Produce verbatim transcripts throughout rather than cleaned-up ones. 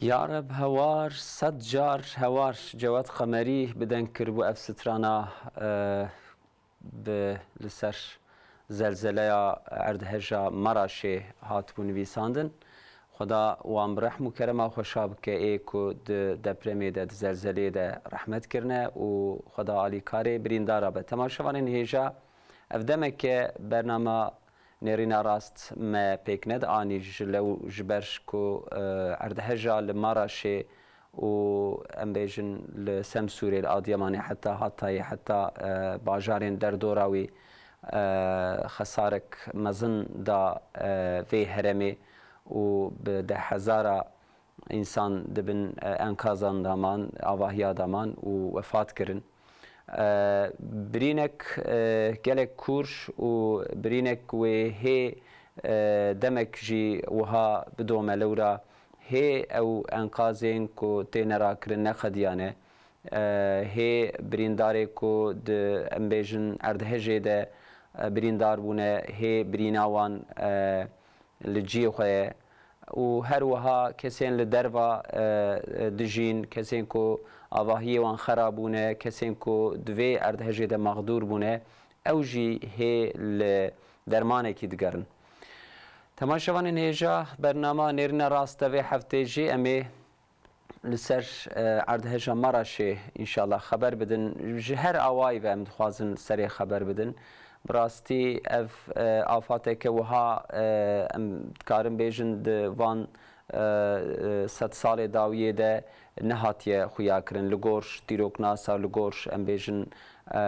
Ya Reb hewar, sed car hewar. Cewad Qemerî bi deng kiribû ev strana, e, bi, li ser zelzeleya erdheja Maraşê hatibû nivîsandin. Xweda wan bi rehm û kerema xwe şa bike, ê ku di depremê de, di zelzeleyê de rehmet kirine û Xweda alîkarê birîndara be. Temaşevanên hêja, ev demeke bernama Nêrîna rast me pêk nedianî ji lew, ji ber ku, e, erdheja li Maraşê û, em bêjin, li Semsûrê, li Adiyamanê, heta Hatayê, heta, e, bajarên derdora wî, e, xesarek mezin da, e, vê herêmê û bi dehhezara însan di bin, e, enkazan de man, avahiya de man û wefat kirin. E, birînek, e, gelek kûr û birînek wê hê, e, demek jî wiha bidome lewra hê ew enkazên ku têne rakirin neqediyane. E, hê birîndarê ku di, em bêjin, erdhejê de, e, birîndar bûne, hê birîna wan, e, li cihê xwe ye û her wiha kesên li derva, e, e, dijîn, kesên ku avahiyê wan xera bûne, kesên ku di vê erdhejê de mexdûr bûne, ew jî hê li dermanekî digerin. Temaşevanên hêja, bernama Nêrîna Rast a vê heftê jî em ê li ser, e, erdheja Maraşê înşallah xeber bidin. Ji her awayî ve em dixwazin serê xeber bidin. Bi rastî ev, e, afateke wiha, e, em dikarin bêjin di van, e, e, sed salê dawiyê de nehatiye xuya kirin. Li gor dîroknasa, li gor, em bêjin, e,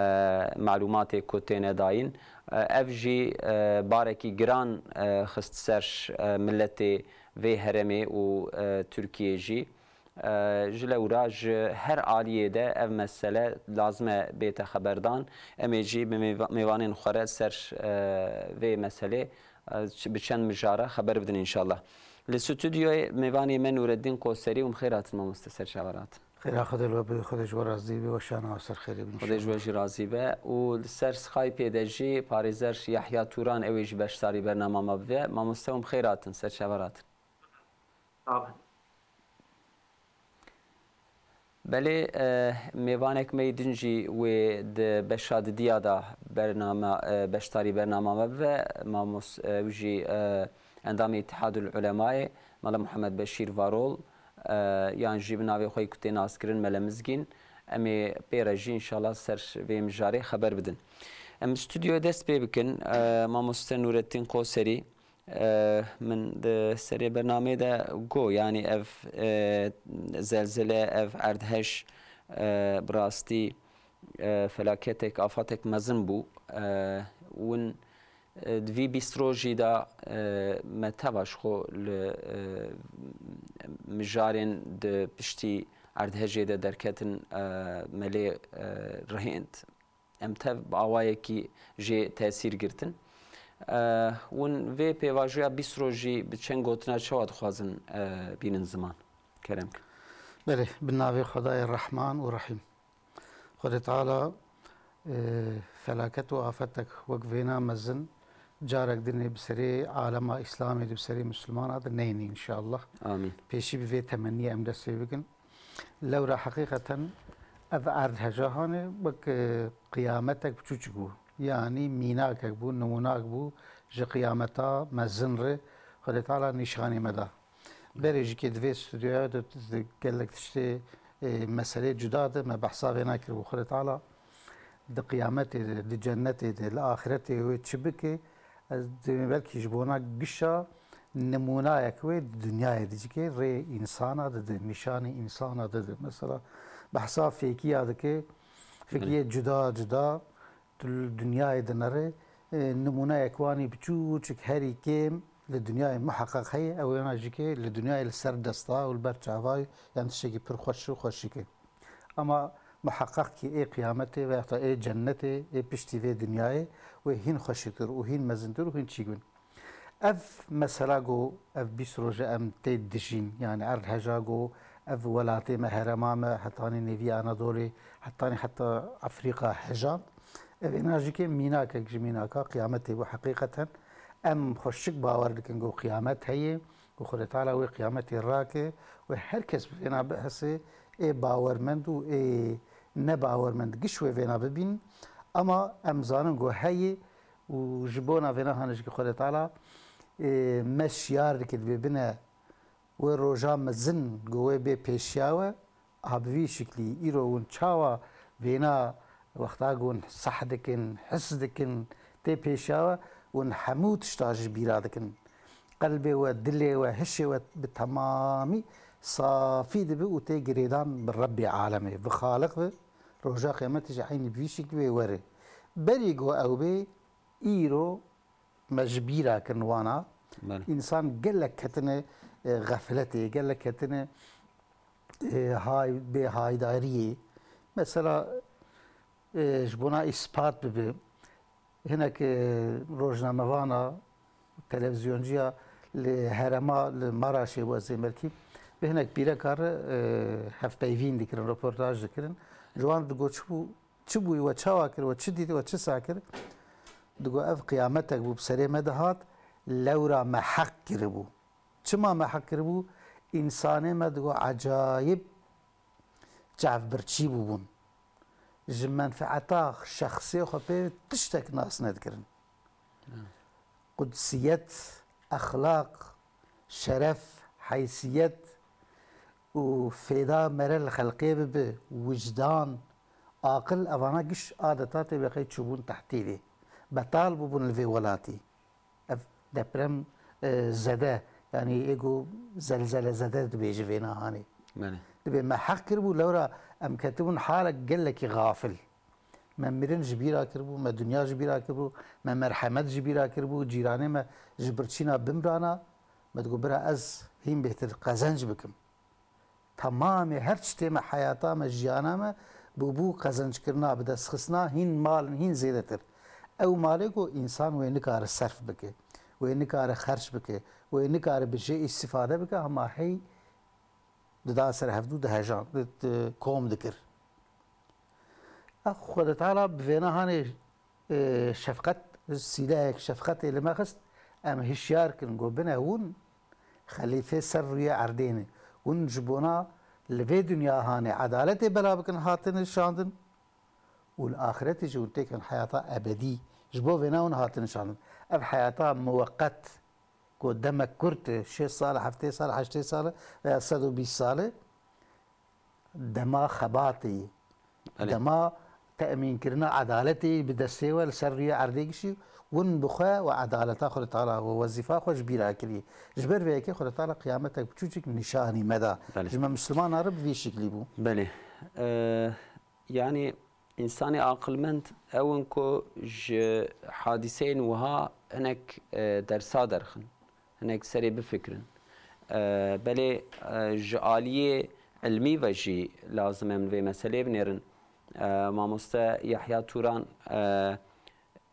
malûmatê ku têne dayîn. E, ev jî, e, barekî giran, e, xist ser, e, miletê vê herêmê û, e, Tirkiyê jî. E, ji lewra ji her aliyê de ev mesele lazim e bête xeberdan. Em ê jî bi mêva-, mêvanên xwe re ser, e, vê meselê, e, ç-, bi çend mijara xeber bidin înşallah. Li stûdyoyê mêvanê me Nûreddîn Qoserî û bi xêr hatin mamoste, ser çava hatin. Xêra Xwedê li we be, Xwedê ji we razî be, we şana ser xêrê bin Xwedê ji we inşallah. Jî razî be û li ser Skypeê de jî parêzer Yahya Turan, ew ê jî beşdarî bernama me bibe. Mamoste, hûn bi xêr hatin, ser çava hatin. Sağ olun. Belê, e, mêvanek me yê din jî wê di beşa didiya de bername, e, beşdarî bernama me bibe. Mamos, e, ew jî, e, endamê Îtihadul Ulemayê, Mela Muhammed Beşîr Varol, e, yan jî bi navê xwe yê ku tê naskirin Mele Mizgîn. Em ê pê re jî înşallah ser vê mijarê xeber bidin. Em stûdyoyê dest pê bikin. E, mamoste Nûrettîn Qoserî, E, min di serê bernameyê de got, yanî ev, e, zelzele, ev erdhej, e, bi rastî, e, felaketek, afatek mezin bû. E, win, e, di vî bîst rojî de, e, me teva ji xwe li, e, mijarên di piştî erdhejê de derketin, e, me lê, e, rihênd. Em tev bi awayekî jê tesîr girtin. E, hûn vê pêvajoya bîst rojî bi çend gotina çawa dixwazin, e, bînin ziman? Kerem kin. Belê, bi navê Xwedayê Rehman û Rehîm. Xwedê Teala, e, felaket û afetek wek vêna mezin carek din ê bi serê alema Îslamê de, bi serê Misilmana de neyne înşallah. Amîn. Pêşî bi vê temenniyê em dest pê bikin. Lewra heqîqeten ev erdheja hanê wek, e, qiyametek biçûçik bû. Yanî mînakek bû, nimûnak bû ji qiyameta mezin re Xwedê Teala nîşanî me da. Berê jî kê di vê stûdyoya de, di gelek tiştê, e, meselê cuda de me behsa vê nakiribû. Xwedê Teala di qiyametê de, di cennetê de, li axiretê wê çi bike, ez dê belkî ji bona gişa nimûnayek wê di dinyayê de jî ke rê însana dide, nîşanî însana dide. Mesela behsa fêkiya dike, fêkiyê cuda cuda tu li dinyayê dinere, e, nimûneyek wanî biçûçik herî kêm li dinyayê muheqeq heye, ew êna jî ke li dinyayê li ser desta û li ber çava yan tiştekî pir xweş û xweşik e. Ama muheqeq kî ê qiyametê veyahta ê cennetê, ê piştî vê dinyayê wê hîn xweşiktir û hîn mezintir û hîn çîk bin. Ev mesela ku ev bîst roje em tê dijîn, yanî erdheja ku ev welatê me, herêma me, hetanî nêvî Anadolê, hetanî heta Efrîka hejand, ev êna jî ke mînakek ji mînaka qiyametê bû heqîqeten. Em xweşik bawer dikin ku qiyamet heye, Ku Xwedê Teala wê qiyametê rake, wê her kes bi vêna bihese, ê bawermend û ê nebawermend giş wê vêna bibînin. Ama em zanin ku heye û ji bona vêna hanê jî ku Xwedê Teala, ê, me şiyar dike, dibê bine wê roja mezin ku wê bê pêşiya we, a bi vî şiklî îro hûn çawa vêna wexta ku hûn seh dikin, his dikin, tê pêşiya we, hûn hemû tişta ji bîra dikin. Qelbê we, dilê we, hişê we bi temamî safî dibe û tê girêdan bi Rebbê alemê, bi Xaliq ve. Roja qiyametê jî eynî bi vî şiklî wê were. Berî ku ew bê, îro me ji bîra kirin wana. Belê. Însan gelek ketine, e, xefletê, gelek ketine, e, hay-, bêhaydariyê. Mesela, e, ji bona îspat bibe, hinek, e, rojnamevana, televîzyonciya li herêma, li Maraşê, wezê melkî, bi hinek pîreka re, e, hevpeyvîn dikirin, roportaj dikirin. Ji wan digot, çi bû, çi bûyî, we çawa kir, we çi dît, we çi sa kir? Digot, ev qiyametek bû, bi serê me dihat, lewra me heq kiribû. Çima me heq kiribû? Însanê me, digot, ecayib çavbirçî bûbûn. Ji menfeeta şexsê xwe pê tiştek nas nedikirin. Qudsiyet, exlaq, şeref, heysiyet û fêda mere li xelqê bibe, wijdan, aqil, evana giş adeta tê beqey çûbûn tehtîlê. Betal bûbûn li vê welatî. Ev deprem, e, zede, yanî ê ku zelzele zede dibêje vê nahanê. Belê. Dibê me heq kiribû, lewra em ketibûn halek gelekî xafil. Me mirin ji bîra kiribû, me dinya ji bîra kiribû, me merhemet ji bîra kiribû, cîranê me ji birçîna bimrana. Me digot, bira, ez hîn bêhtir qezenc bikim. Temamê her tiştê me, heyata me, jiyana me bûbû qezenckirina, bidestxistina hîn malin, hîn zêdetir. Ew malê ku însan wê nikare serf bike, wê nikare xerc bike, wê nikare bi jê îstifade bike, hema hey dida ser hevdû dihejan, di, di, kom dikir. Ev Xwedê Teala bi vêna hanê, e, şefqet, sîlehek şefqetê li me xist, em hişyar kirin, got, bine hûn xelîfê ser rûyê erdê ne. Hûn ji bona li vê dinya hanê edaletê bela bikin, hatine şandin û li axiretê jî hûn têkin heyata ebedî. Ji bo vêna hûn hatine şandin. Ev heyata muweqet, ku demek kurt e, şêst sal e, heftê sal e, heştê sal e veya sed û bîst sal e, dema xebatê ye. Belê. Dema temînkirina edaletê ye bi destê we li ser rûyê erdê gişî, hûn bi xwe we edaleta Xwedê Teala we wezîfa xwe ji bîra kiriye. Ji ber vê yekê Xwedê Teala qiyametek biçûçik nîşanî me da. Belê. Ji me Mislimanan re bi vî şiklî bû. Belê. Ee, Yanî, însanê aqilmend ew in ku ji hadîseyên wiha hinek, e, dersa derxin, hinek serê bifikirin. E, belê, e, ji aliyê ilmî ve jî lazim em li vê meselê binêrin. E, mamoste Yahya Turan, e,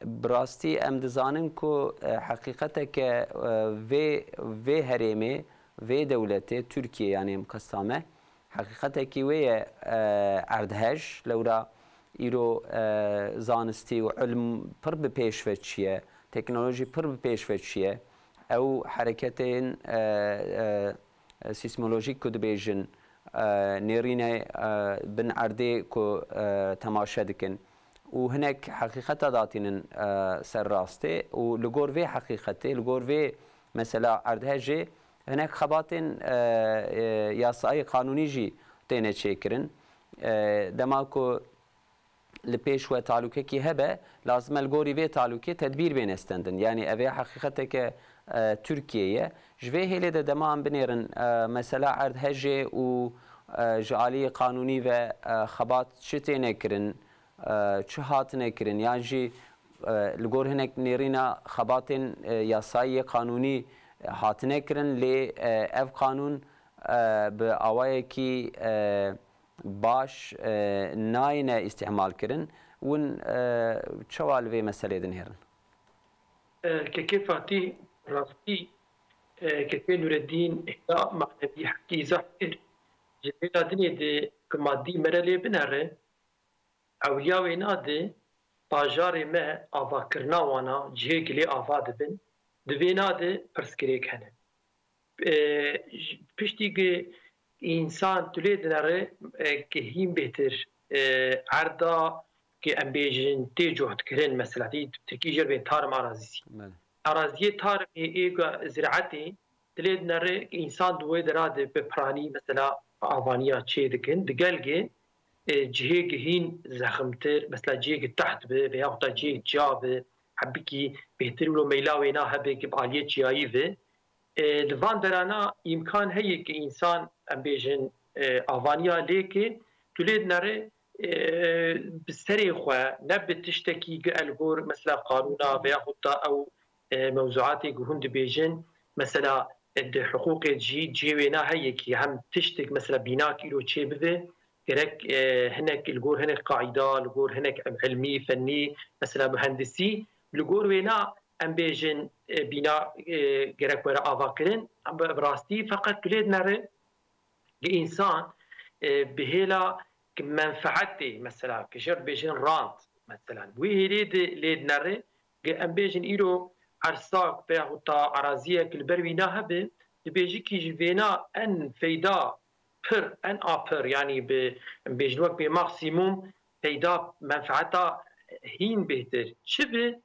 Bi rastî em dizanin ku, e, heqîqeteke, e, vê, vê herêmê, vê dewletê, Tirkiye, yanî em qesta me, heqîqetekî wê ye, e, erdhej, lewra îro, e, zanistî û ilm pir bi pêş ve çûye, teknolojî pir bi pêş ve çûye. Ew hereketên, e, e, e, sîsmolojîk ku dibêjin, e, nêrîne, e, bin erdê ku, e, temaşe dikin û hinek heqîqeta datînin, e, ser rastê û li gor vê heqîqetê, li gor vê mesela erdhejê hinek xebatên, e, e, yasayê qanûnî jî têne çêkirin. E, dema ku li pêş we talûkekî hebe, lazim e li gorî vê talûkê tedbîr bêne stendin. Yanî ev ê heqîqeteke, e, Tirkiye ye. Ji vê hêlê de dema em binêrin, e, mesela erdhejê û, e, ji aliyê qanûnî ve, e, xebat çi têne kirin, e, çi hatine kirin, yan jî, e, li gor hinek nêrîna xebatên, e, yasayî yê qanûnî, e, hatine kirin, lê, e, ev qanûn, e, bi awayekî, e, baş, e, nayêne îstîmal kirin. Hûn, e, çawa li vê meselê dinêrin? E, Kekê Fatîh, rastî, e, Kekê Nûreddîn hêla manevî hekî îzah kir. Ji vê ladinê de ku madî mere lê binere, ewliya wêna de bajarê me avakirina wana cihê gilê ava dibin, di vêna de pirsgirêk hene. e, ji- piştî ki însan tu lê dinere, e, ki hîn bêhtir, e, erda ki em bêjin tê cohtkirin, mesela, tê tirkî jê re bên tarım arazisi. Belê. Araziyê tarımê ê ku ziraetê, tu lê dinere, însan di wê dera de bi piranî, mesela, avaniya çê dikin, di gelgê, e, cihê gihîn zeximtir, mesela, cihê gi teht bi veya xwe cihê ca bi, hebikî bêhtir wilo meyla wêna hebe ki bi aliyê çiyayî ve. E, li van derana îmkan heye ki însan, em bêjin, e, avaniya lê ki tu lê dinere, e, bi serê xwe, ne bi tiştekî gi el gor, mesela, qanûna veya xwe ta ew, e, mewzuatê ku hûn dibêjin, mesela, e, di hiqûqê jî cihê wêna heye ki hem tiştek, mesela, bînak îro çê bibe, gerek, e, hinek li gor hinek qaîda, li gor hinek ilmî, fennî, mesela, muhendisî, li gor wêna em bêjin, e, bîna, e, gerek were avakirin. Bi, bi rastî feqet tu lê dinere, gi însan, e, bi hêla ki menfeetê, mesela, ki jê re dibêjin rant, mesela, wî hêlê di lê dinere, gi em bêjin îro ersak veyahût ta eraziyek li ber wîna hebe, dibêjî ki ji vêna en feyda pir, en a pir, yanî bi, em bêjin wek bê maksîmûm feyda, menfeeta hîn bêhtir çi bi,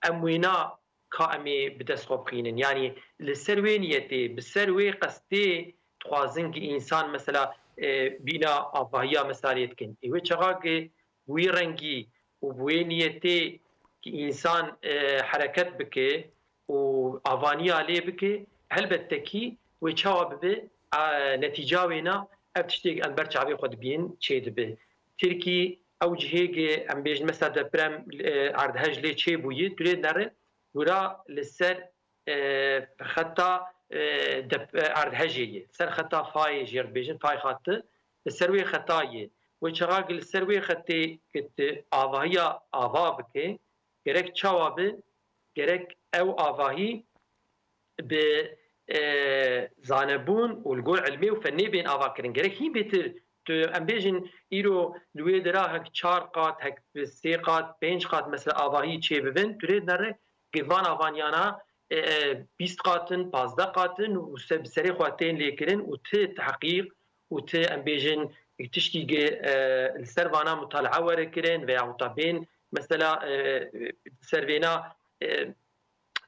em wêna ka em ê bi dest xwe bixînin. Yanî li ser wê niyetê, bi ser wê qestê dixwazin ki însan, mesela, e, bîna avahiya, mesela, lê dikin. Ê wê çaxa ki bi wî rengî û bi wê niyetê ki însan, e, hereket bike û avaniya lê bike, helbette kî wê çawa bibe, e, netîca wêna ev tiştê em ber çavê xwe dibînin çê dibe. Tirkî ew cihê ki em bêjin, mesela, deprem, e, erdhej lê çê bûye, tu lê dinere, wira li ser, e, xeta, e, dep-, e, erdhejê ye. Ser xeta fayê jê re dibêjin, fay xati, li ser wê xeta ye. Wê çaxa ki li ser wê xetê ki tu avahiya ava bike, gerek çawa bi, gerek ew avahî bi, e, zanebûn û li gor ilmê û fennê bên avakirin. Gerek hîn bêtir, tu, em bêjin, îro li wê dira hek çar qat, hek bi sê qat, pênc qat, mesela, avahî çê bibin, tu lê dinere, gi van avaniyana, e, e, bîst qat in, pazdeh qat in û se-, bi serê xwe tên lêkirin û ti tehqîq û ti, em bêjin, tiştî gi, e, li ser vana mutalaa were kirin veya wita bên, mesela, e, ser vêna, e,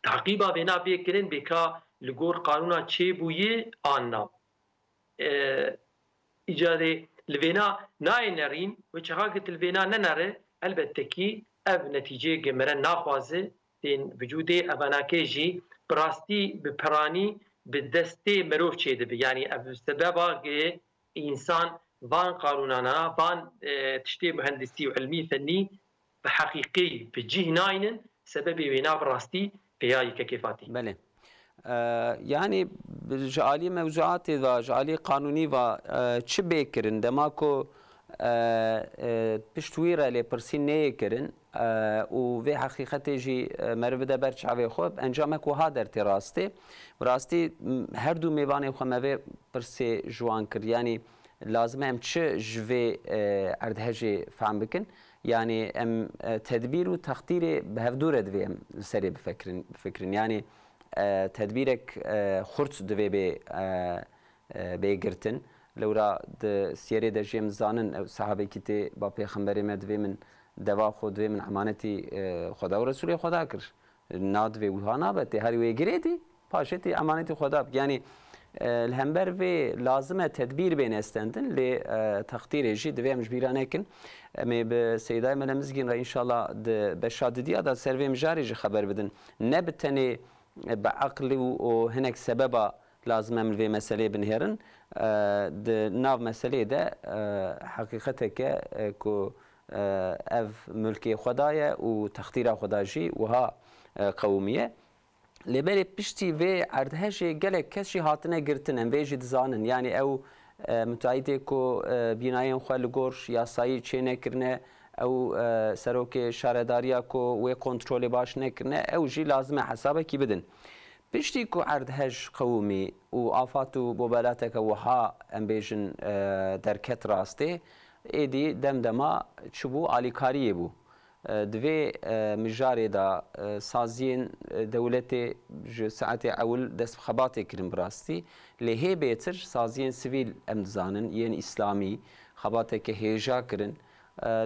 teqîba vêna bê kirin, bê ka li gor qanûna çêbûyî an na. E, îcarê li vêna nayê nerîn, wê çaxa ki tu li vêna nenere, elbette kî ev netîceyê gemere naxwaze tên vücudê, evanakê jî bi rastî, bi piranî, bi destê merov çêdibe. Yanî ev sebeba ki însan van qanûnana, van, e, tiştê muhendisî û ilmî fennî bi heqîqî, bi cih naynin, sebebê wêna bi rastî pêya yekekê Fatî. Belê. E, yanî ji alî mewzuatê ve, ji alî qanûnî ve, e, çi bê kirin? Dema ku, e, e, pişt wî re lêpirsîn neyê kirin, e, û vê heqîqetê jî, e, meriv bide ber çavê xwe, encamek wiha dertê rastê. Bi rastî, m, her du mêvanê xwe me vê pirsê ji wan kir. Yanî lazim e em çi ji vê, e, erdhejê fehm bikin? Yanî em, e, tedbîr û textîrê bi hevdû re divê em li serê bifikirin, bifikirin. Yanî, e, tedbîrek, e, xurt divê bê, e, e, bê girtin. Lewra di siyerê de jî em dizanin, ew sehabekî tê ba pêxemberê me divê min deva xwe, divê min emanetî, e, Xweda û Resûlê Xweda kir. Na divê wiha nabe, tê herî wê girêdî, paşê tê emanetî Xweda bik. Yanî, e, li hember vê lazim e tedbîr bê nestendin, lê, e, textîrê jî divê em ji bîra nekin. Em ê bi Seydayê Mele Mizgîn re înşallah di beşa didiya de ser vê mijarê jî xeber bidin. Ne bi tenê, e, bi eqlî û, û hinek sebeba lazim em li vê meseleyê binihêrin. E, di nav meseleyê de, e, heqîqeteke, e, ku, e, ev mulkê Xweda ye û textîra Xweda jî wiha, e, qewimiye. Lê belê piştî vê erdhejê gelek kes jî hatine girtin, em vê jî dizanin. Yanî ew, e, müteahhitê ku, e, bînayên xwe li gor yasayî çênekirine, ew, e, serokê şaredariya ku wê kontrolê baş nekirine, ew jî lazim e hesabekî bidin. Piştî ku erdhej qewimî û afat û bobelateke wiha, em bêjin, e, derket rastê, êdî demdema çi bû, alîkariyê bû. Di vê mijarê de saziyên dewletê ji saetê ewil dest bi xebatê kirin bi rastî. Lê hê bêtir saziyên sivîl em dizanin yên îslamî xebateke hêja kirin.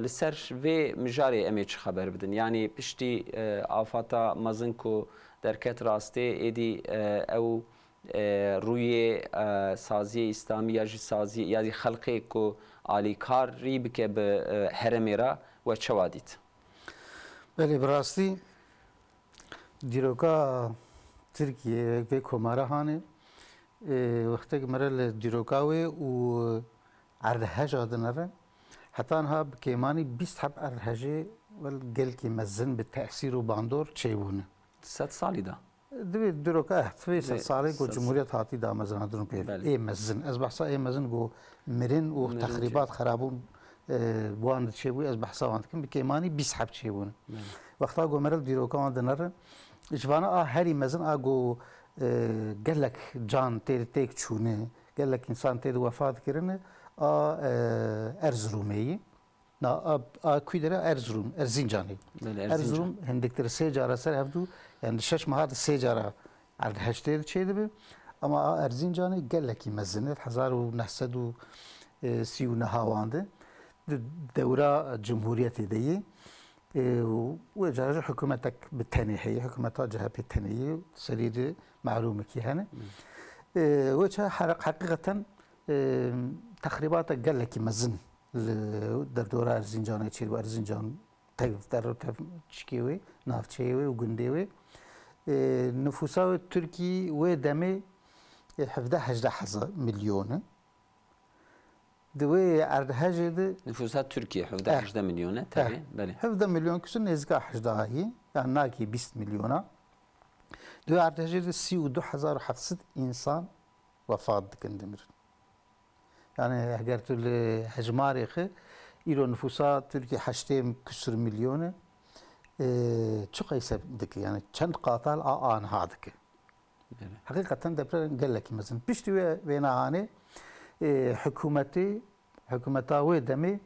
Li ser vê mijarê em ê çi xeber bidin? Yanî piştî afata mezin ku derket rastê êdî ew rûyê saziyê îslamî ya jî saziyê ya jî xelqê ku alîkarî bike bi herêmê re we çawa dît? Belê, bi rastî dîroka Tirkiyê, vê komara hanê, wextek mere li dîroka wê û erdheja dinere, heta niha bi kêmanî bîst heb erdhejê wel gelkî mezin bi tesîr û bandor çêbûne. Sed salî de. Divê dîroka, eh, divê sed salê ku cumhuriyet hatî damezrandin û pê. Ê mezin. Ez behsa ê mezin ku mirin û texrîbat, xerabûn, e, wan diçêbû, ez behsa wan dikim. Bi kêmanî bîst heb çêbûn. Wexta ku mere li dîroka wan dinere, ji vana a herî mezin a ku, e, gelek can tê, têk çûne, gelek însan tê de wefat kirine, a, e, Erzurumê yî. Na, a, a kû dere Erzurum, Erzincanê. Belê, Erzincan. Erzurum hindiktir sê cara ser hevdû, yani şeş meha de sê cara erdheştê de çêdibe. Ama a Erzincanê gelekî mezin e, hezar û neh sed û sî û neh wan de. Di dewra Cumhuriyetê de yê. E, û wê cara jî hikûmetek bi tenê heye, hikûmeta C H P tenê yê, serî de mehrûmekî hene. E, wê ça her-, heqîqeten, e, texrîbata gelekî mezin li derdora Erzincanê çêbû. Erzincan tev, der û tev çikê wê, navçeyê wê û gundê wê. E, nifûsa wê Tirkî wê demê, e, hevdeh hejdeh hezar milyon e. Di wê erdhejê de nifûsa Tirkiyê hevdeh hejdeh milyon e, eh, tevî, belê. Hevdeh milyon kusur nêzîka hejdeh yî, yani nakê bîst milyona. Di wê erdhejê de sî û du hezar û heft sed însan wefat dikin, dimirin. Yani eger tu li hejmarê xi, îro nifûsa Tirkiyê heştê kusur milyon e, e, çi qeyse dike? Yani çend qatal a anha dike? Belê. Heqîqeten deprem gelekî mezin. Piştî wê, wê nahanê, e, hikûmetê, hikûmeta wê demê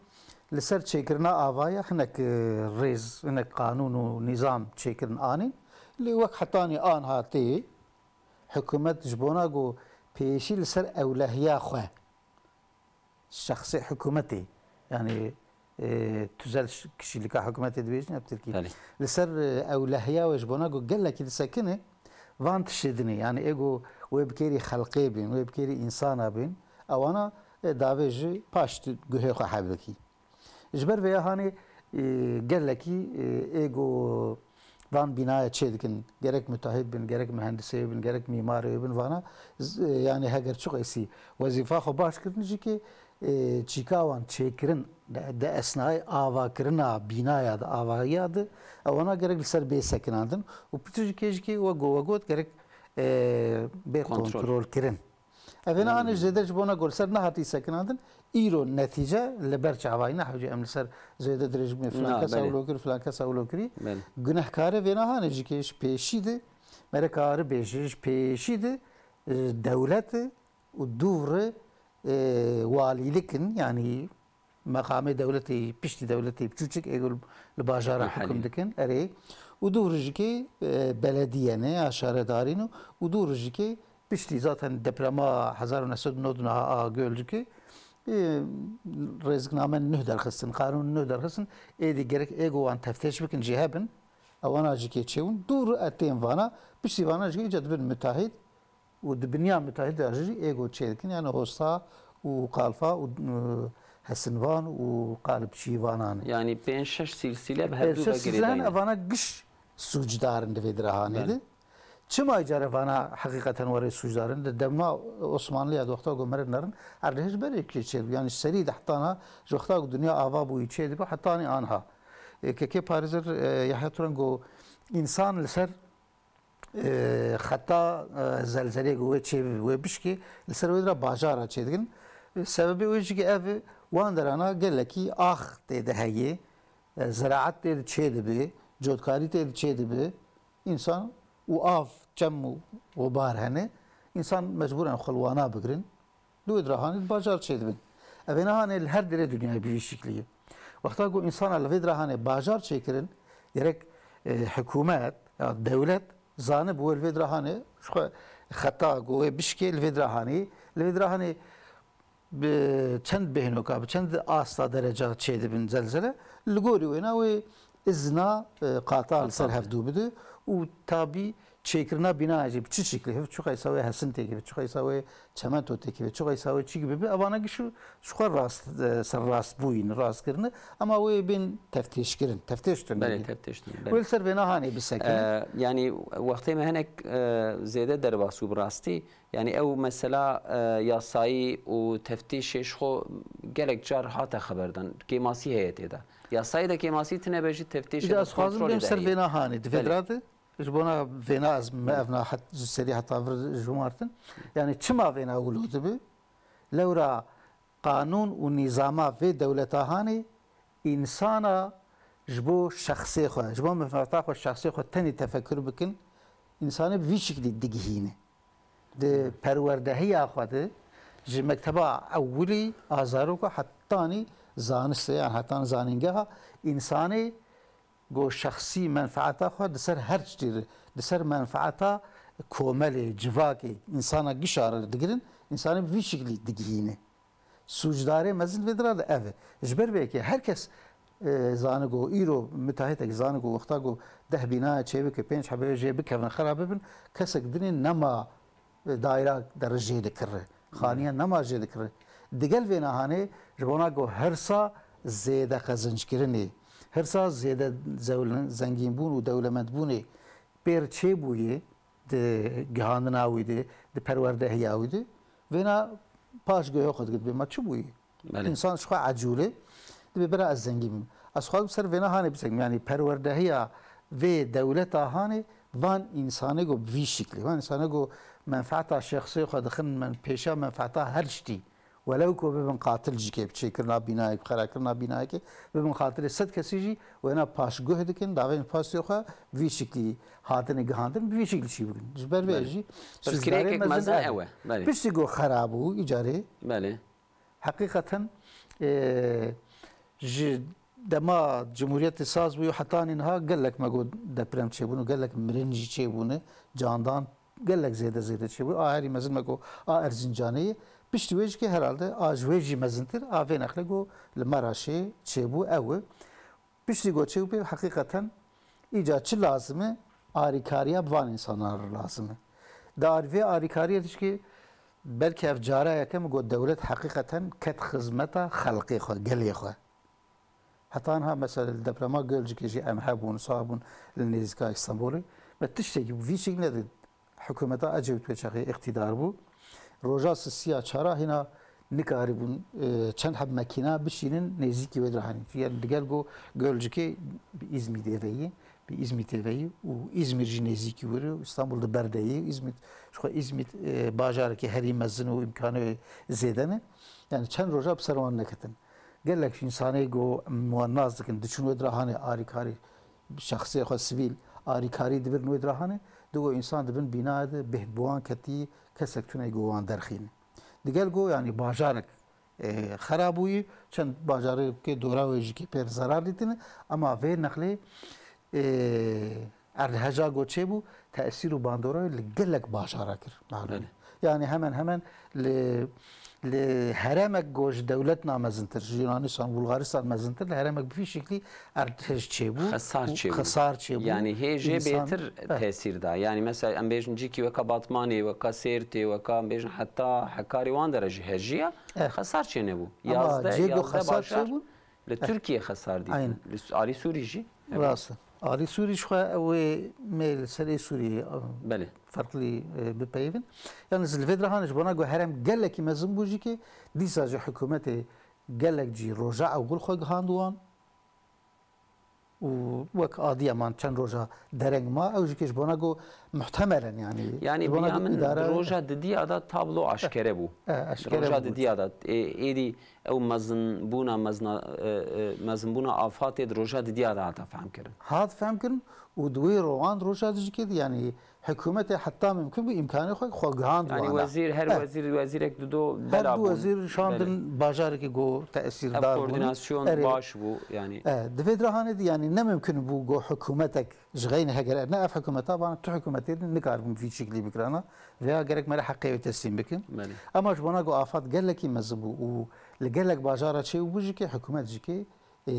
li ser çêkirina avaya hinek, e, rêz, hinek qanûn û nîzam çêkirin anîn. Lê wek hetanî anha tê, hikûmet ji bona ku pêşî li ser ewlehiya xwe, şexsê hikûmetê, yani, e, tüzel ş-, kişilik a hikûmetê dibêjin, ev tirkî. Belê. Li ser, e, ewlehiya wê ji bona ku gelekî disekine, van tiştê dinê, yani ê ku wê bi kêrî xelqê bin, wê bi kêrî însana bin, ewana, e, davê ji paş tu guhê xwe hebikî. Ji ber vêya hanê, e, gelekî, e, ê ku van bînaya çê dikin, gerek müteahhit bin, gerek mühendisê bin, gerek mîmarê bin, vana, z-, e, yani heger çiqasî wezîfa xwe baş kirin jî kê, e, çîka wan çêkirin de, de esnayê avakirina bînaya de, avahiya de, ewana gerek li ser bê sekinandin û pitir jî kê jî kê we go-, we got gerek, e, bê kontrol kirin. Ev ê nehanê zêde ji bona ku li ser nehatî sekinandin, îro netîce li ber çavayî ne hewce em li ser zêde dirêj bibînin, filan kes hewlo kir, filan kes hewlo kirî. Belê. Gunehkarê vê nehanê ji kê ji pêşî de, mere kari bêje, ji pêşî de, e, dewlet e û dûv re, e, walîlik in, yanî meqamê dewletê, piştî dewletê biçûçik ê ku li bajara hukm dikin, erê. Û dûv re jî kê, e, belediye ne, ya şaredarî ne, û dûv re jî kê piştî zaten deprema hezar û neh sed û nod û neh a Gölcükê, e, rêzikname nuh derxistin, qanûn nuh derxistin, êdî gerek ê ku wan teftêş bikin jî hebin, ewana jî kê çêbûn, dûv re e tên vana, piştî vana jî kê îca dibin müteahhit, û di binya müteahhit de jî ê ku çê dikin, yani hosta û qalfa û, e, hesinvan û qalibçî vanan. Yani pênc şeş silsile bi her du ve girêdayî ne. Evana giş sûcdar in di vê dirahanê de. Çima îcare vana heqîqeten were sûcdar in? Di dema Osmanliya di wexta ku mere nerin, erdhej berê kê çê dibû. Yani serî de heta niha ji wexta ku dinya ava bûyî çê dibû, hetanî anha. E, kekê parêzer, e, Yahya Turan got, însan li ser e, xeta, e, zelzelê ku wê çê, wê bişkê, li ser wê dira bajara çêdikin. E, sebebê wê jî ki ev wan derana gelekî ax tê de heye, e, ziraet tê de çêdibe, cotkarî tê de çêdibe. Însan û av, çem û, û bar hene. Însan mecbûren xwe li wana bigirin. Li wê dira hanê di bajar çêdibin. Ev ê nehanê li her derê dinyayê bi vî şiklî ye. Wexta ku însana li vê dirahanê bajar çêkirin, gerek, e, hikûmet ya dewlet zanibû wê li vê dirahanê ji xwe xeta ku wê bişkê li vê dirahanê, li vê dirahanê bi çend bêhnoka, bi çend asta dereca çêdibin zelzele, li gorî wêna wê izna, e, qata li ser hevdû bide û tabî çêkirina bînayê jî bi çi şiklî, hiv çi qeysa wê hesin têkeve, çi qeysa wê çemento têkeve, çi qeysa wê çîk bibe, evana giş û ji xwe rast, e, ser rast bûyîn, rast kirine, ema wê bên teftêşkirin, teftêş tune Belê, bî. Teftêş tune, belê. Wê li ser vêna hanê bisekin. E, yanî wextê me hinek, e, zêde derbas bû bi rastî. Yanî ew mesela, e, yasayî û teftîşê ji xwe gelek car hate xeberdan. Kêmasî heye tê de. Yasayê de kêmasî tine be jî teftîşê Îca de ez xwazim kontrolê bêm de ser heye. Vêna hanê. Di vê Belê. Dira de ji bona vêna ez me evna het, ji serî heta vir ji wan tin. Yanî çima vêna wilo dibe? Lewra qanûn û nîzama vê dewleta hanê însana ji bo şexsê xwe, ji bo menfaeta xwe şexsê xwe tenê tefekur bikin, însanê bi vî şiklî digihîne. Di perwerdehiya xwe de ji mekteba ewilî a zaroko hetanî zanistê, yan hetan zanîngeha, însanê go şexsî menfaeta xwe di ser her tiştî re, di ser menfaeta komelê, civakê, însana gişa re digirin, însanê bi vî şiklî digihîne. Sûcdarê mezin vê dira de ev e. Ji ber vê yekê her kes, e, zane ku îro mitahêtek zane ku wexta ku deh bînaya çêbike, pênc hebê jê bikevin, xera bibin, kesek dinê nema, e, daîra de re jê dikire. Xaniya nema jê dikire. Digel vê nahanê ji bona ku hirsa zêde qezinckirinê, hirsa zêde zewl-, zengînbûn û dewlemendbûnê pêr çêbûyê, di gihandina wî de, di perwerdehiya wî de, vêna paş guhê xwe dikit, bê ma çi bûyî? Belê. Însan ji xwe ecûlê, dibê bira ez zengîn bim. Ez xwazim ser vêna hanê bisekim, yanî perwerdehiya vê dewleta hanê van însanê ku bi vî şiklî, van însanê ku menfaeta şexsê xwe dixin men-, pêşa menfaeta her tiştî. Welew ku bibin qatil jî kê, bi çêkirina bînayek, bi xerakirina bînayekê, bibin qatilê sed kesî jî wêna paşguh dikin, davên paşê xwe vî şiklî hatine gihandin, bi vî şiklî çî bikin. Ji ber vê Belê. Ji Pirsgirêkek sûcdarê mezin mezin ev e. Ew e. Belê. Piştî ku xera bû îcarê, Belê. Heqîqeten, e, ji dema Cumhuriyetê saz bû, hetanî niha gelek me got deprem çêbûn û gelek mirin jî çêbûne, candan gelek zêde zêde çêbû. A herî mezin me got a Erzincanê ye. Piştî wê jî ke herhalde a ji wê jî mezintir, a vê nexlê got li Meraşê çêbû ew e. Piştî got çêbû pê heqîqeten îca çi lazim e? Arîkariya bi van însanan re lazim e. Di ar-, vê arîkariyê de jî ke belkî ev cara yekem e got dewlet heqîqeten ket xizmeta xelkê xwe, gelê xwe. Heta niha mesela li deprema Gölcikê jî em hebûn, sah bûn li nêzîka Îstanbulê. Me tiştekî bi vî şiklî nedît. Hikûmeta Ecevît wê çaxê îqtîdar bû. Roja sisiya çara hîna nikaribûn, e, çend heb mekîna bişînin nêzîkî wê dirahanî. Yanî digel ku Gölcikê bi Îzmîtê ve yî, bi Îzmîtê ve yî û Îzmîr jî nêzîkî wir e û Îstanbul di ber de yî. Îzmît, ji xwe Îzmît, e, bajarekî herî mezin û îmkanê wê zêde ne. Yanî çend roja bi ser wan neketin. Gelek ji însanê ku em wan nas dikin, diçûn wê dirahanê arîkarî, şexsê xwe sivîl, arîkarî dibirin wê dirahanê, digo însan dibin bînayê de bêhn bi wan ketî, kesek tune go wan derxîne. Digel go, yanî bajarek, e, xera bûyî, çend bajarekê dora wê jî kê pêr zerar dîtine, ema vê nexlê, e, erdheja go çêbû, tesîr û bandora wê li gelek bajara kir, malum. Belê. Yanî hemen hemen li, li heremek go ji dewlet na mezintir, ji Yunanistan, Bulgaristan mezintir, li heremek bi vî şiklî erdhej çêbû Xesar û çêbû. Xesar çêbû. Yanî hê jê Însan bêtir Eh. tesîr da. Yanî mesela em bêjin cîkî weka Batmanê, weka Sêrtê, weka em bêjin heta Hekarê wan de re jî hejiya, Eh. xesar çênebû. Ama Yazdeh, cê go yazdeh xesar bajar çêbû? Li Eh. Tirkiye xesar dîtin. Aynen. Li Su-, alî Sûrî jî. Rast e. Alî Sûrî ji xwe ew ê me li ser ê Sûriyê, e, Belê. ferqlî, e, bipeyivin. Yalnız li vê dirahanê ji bona ku herem gelekî mezin bû jî ki dîsa ji hikûmetê gelek cî roja ewil xwe gihand wan. Û wek adiye man çend roja dereng ma, ew jî ki ji bona ku muhtemelen, yanî, Yanî ji bona biya ku min idare di roja didiya da tablo aşkere bû. Eh, eh, aşkere Roja bû. Didiya da, ê-, êdî ew mezinbûna, mezna, e, e, mezinbûna afatê di roja didiya da hata fehmkirin. Hat fehmkirin û di wê rowan roja dijikê de, yanî hikûmetê heta mimkun bû îmkanê xwe xwe gihandibû. Yani wezîr, her wezîr, wezîrek dido bela bûn. Her du wezîr şandin bajarekî ku tesîrdar bûn. Ev koordinasyon baş bû yani. E, di vê dirahanê de yani ne mimkun bû ku hikûmetek ji xeynê hegere ne ev hikûmeta bana tu hikûmetê din nikaribûn vî şiklî bikirana veya gerek me re heqê wê teslîm bikin. Ama ji bona ku afat gelekî mezin bû û li gelek bajara çêbû jikê hikûmet jikê e,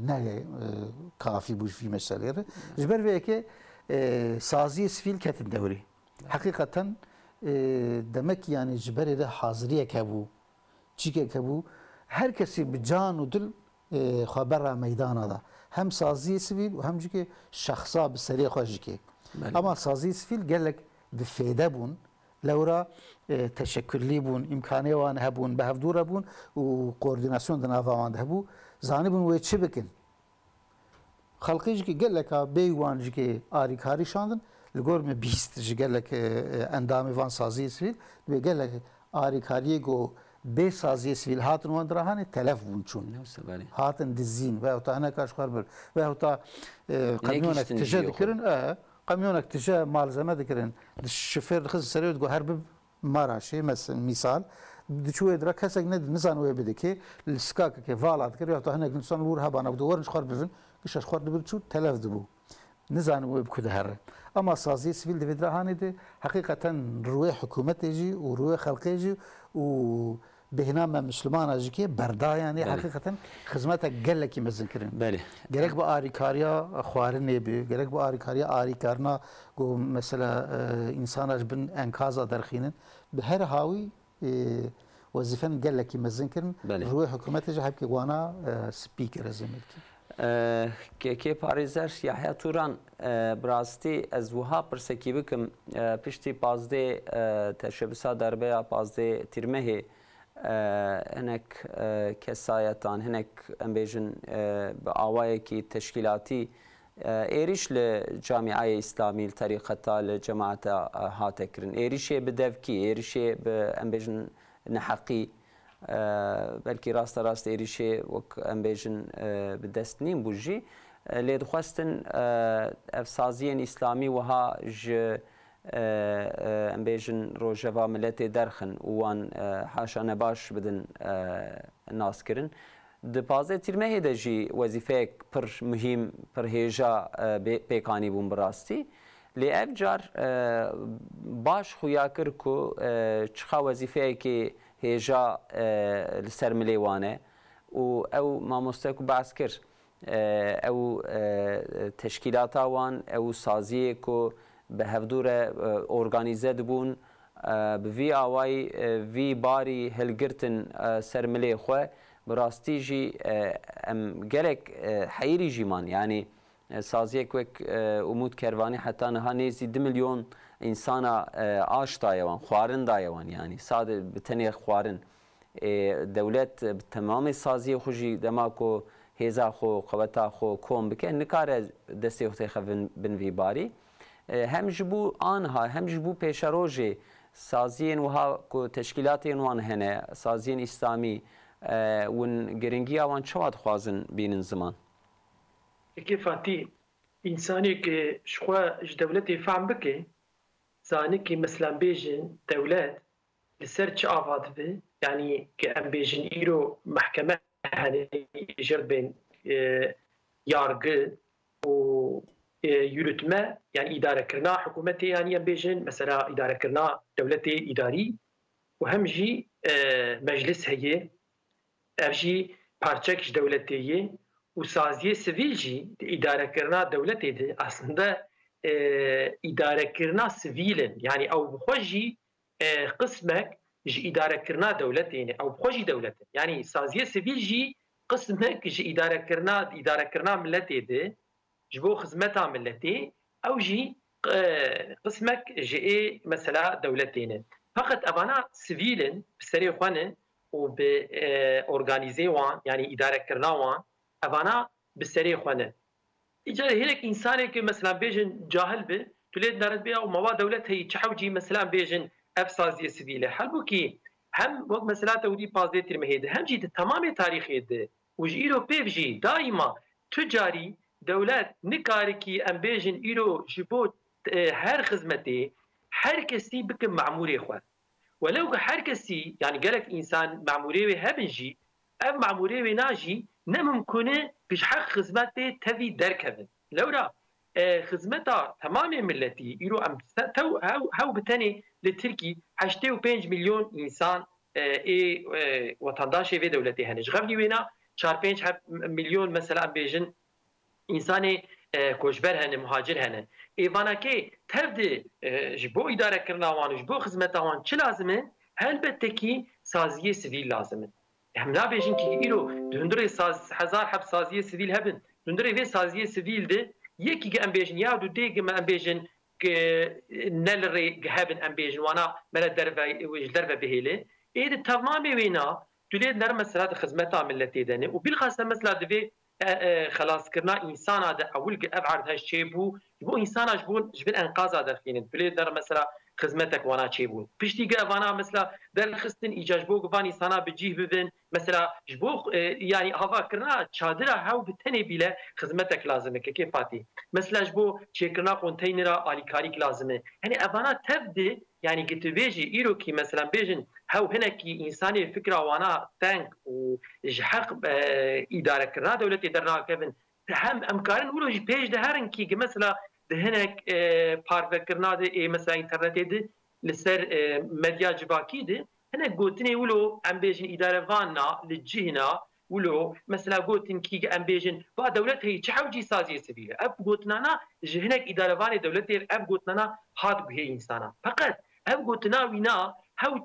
ne e, kafî bû ji vî meselê re. Ji ber vê yekê e, saziyê sivîl ketin dewrê. Heqîqeten e, demek yani ji berê de haziriyek hebû, çîkek hebû. Her kesî bi can û dil e, xwe berra meydana da. Hem saziyê sivîl û hem jikê şexsa bi serê xwe jikê. Ama saziyê sivîl gelek bi fêde bûn. Lewra e, teşekkürlî bûn, îmkanê wan hebûn, bi hevdû re bûn û koordînasyon di nava wan de hebû. Zanîbûn wê çi bikin. Xelqê jikê geleka bêyî wan jikê arîkarî şandin. Li gor min bîst ji gelek e, e, endamê van saziyê sivîl, dibê gelek arîkariyê ku bê saziyê sivîl hatin wan dirahanê telef bûn çûn. Hatin dizîn veyahûta hineka ji xwe bir veyahûta e, qemyonek tije dikirin. E, Qemyonek tije malzeme dikirin, di şifêr dixistin serê wê digot her bi maraşê, mes-, mîsal, diçû wê dira kesek ne, nizan wê bide kê, li sikakekê vala dikir, ya da hinek insan wûr hebana ku werin ji xwe bivin, gişa ji xwe dibir çû, telef dibû. Nizanin wê bi ku dihere. Ama saziyê sivîl di vê dira hanê de heqîqeten rûyê hikûmetê jî û rûyê xelkê jî û bêhna me Mislimana jî kê berda, yanî heqîqeten xizmetek gelekî mezin kirin. Belê. Gerek bi arîkariya xwarinê be, gerek bi arîkariya arîkarina ku mesela e, însana ji bin enkaza derxînin, bi her hawî e, wezîfen gelekî mezin kirin. Belê. Rûyê hikûmetê jî hebkê wana e, spî kir ez ê me dikî. E, Kekê parêzer Yahya Turan, e, bi rastî ez wiha pirsekî bikim, e, piştî pazdeh, e, teşebisa darbeya pazdeh Tîrmehê, e, hinek, e, kesayetan, hinek em bêjin, e, bi awayekî teşkîlatî, e, êrîş li Camîayê Îslamî, li terîqeta, li cemaeta, e, hate kirin. Êrîşê bi devkî, êrîşê bi, em bêjin, neheqî, e, belkî rasterast êrîşê wek em bêjin, e, bi dest nîn bû jî. E, lê dixwestin, e, ev saziyên îslamî wiha ji e, e, em bêjin rojeva miletê derxin û wan e, haşa nebaş bidin e, naskirin. Di pazdeh Tîrmehê de jî wezîfeyek pir muhîm, pir hêja e, bê- pêk anîbûn bi rastî. Lê ev car e, baş xuya kir ku e, çiqa wezîfeyekê hêja e, li ser milê wan e û ew mamoste ku behs kir, e, ew, e, teşkîlata wan, ew saziyê ku bi hevdû re, e, organîze dibûn, e, bi vî awayî, e, vî barî hilgirtin, e, ser milê xwe, bi rastî jî, e, em gelek, e, heyirî jî man. Yanî, e, saziyek wek, e, Umûd Kervanî heta niha nêzî du milyon însana, e, aş daye wan, xwarin daye wan, yanî sade bi tenê xwarin. Ê, dewlet bi temamê saziyê xwe jî dema ku hêza xwe, qeweta xwe kom bike, nikare destê xwe têxe bin, bin vî barî. Ê, hem ji bo anha, hem ji bo pêşerojê saziyên wiha ku teşkîlatên wan hene, saziyên îslamî, e, win giringiya wan çawa dixwazin bînin ziman? Kekê Fatî, însanê ku ji xwe ji dewletê fehm bike, zane ku, meselen bêjin, dewlet li ser çi ava dibe, yanî ku em bêjin îro mehkeme hene, jêr bên, e, yargı û, e, yürütme, yanî îdarekirina hikûmetê, yanî em bêjin, mesela îdarekirina dewletê îdarî û hem jî, e, meclis heye, ev jî parçek ji dewletê ye û saziyê sivîl jî di îdarekirina dewletê de aslında, e, îdarekirina sivîl in. Yanî ew bi xwe jî, e, qismek ji îdarekirina dewletê ne. Ew bi xwe jî dewlet in. Yanî saziyê sivîl jî qismek ji îdarekirina, îdarekirina miletê de, ji bo xizmeta miletê, ew jî, e, qismek ji ê mesela dewletê ne. Feqet evana sivîl in, bi serê xwe ne û bi, e, organîzê wan, yanî îdarekirina wan, evana bi serê xwe ne. Îcar hinek însanê ku mesela bêjin cahil bi, tu lê dinare dibê ew mawa dewlet heyî, çi hewcî mesela bêjin ev saziyê sivîl e. Halbûkî hem wek mesela te wî dî pazdeh Tîrmehê de, hem jî di temamê tarîxê de û ji îro pêv jî daîma tu carî dewlet nikarikî em bêjin îro ji bo e, her xizmetê her kesî bikin memûrê xwe. Welew ku her kesî, yanî gelek însan memûrê wê hebin jî, ev memûrê wê na jî ne mimkun e ku ji heq xizmetê tevî derkevin. Lewra, e, xizmeta temamê miletî, îro em se-, tew-, hew, hew bi tenê li Tirkî heştê û pênc milyon însan, e, ê, e, wetandaşê vê dewletê hene. Ji xevlî wêna çar pênc heb milyon, mesela, em bêjin, însanê, e, koçber hene, muhacir hene. Ê vanakê tev di, e, ji bo îdarekirina wan û ji bo xizmeta wan çi lazim in? Helbette kî saziyê sivîl lazim in. Em nabêjin kî îro di hundirê saz-, hezar heb saziyê sivîl hebin. Di hundirê vê saziyê sivîl de yekî gi em bêjin ya du dê gi me em bêjin ki ne li rê gi hebin em bêjin wana me re derve, ji derve bihêle. Ê di temamê wêna tu lê ner mesela di xizmeta miletê de ne û bilxase mesela divê e, e, xelaskirina însana de ewil gi ev erdhej çêbû, ji bo însana ji bo, ji bin enqaza derxînin. Tu lê der mesela xizmetek wana çêbûn. Piştî gi evana mesela derxistin, îca ji bo gi van însana bi cîh bibin, mesela ji bo, e, yanî havakirina çadira hew bi tenê bîle xizmetek lazim e, kekê Fatî. Mesela ji bo çêkirina konteynera alîkarîk lazim e. Hani evana tev di, yanî gi tu bêjî îro kî, mesela, bêjin hew hinekî însanê fikra wana teng û ji heq, e, îdarekirina dewletê dernakevin, hem em karin wilo jî pêş de herin kî, gi mesela di hinek, e, parvekirina de, ê, mesela, înternetê de, li ser, e, medya civakî de, hinek gotinê wilo, em bêjin, îdarevanna li cihna wilo, mesela, gotin kî, em bêjin, va dewlet heyî, çi hewcî saziyê sivîl e. Ev gotinana ji hinek îdarevanê dewletê ev gotinana hat guhê însana. Feqet ev gotina wîna hew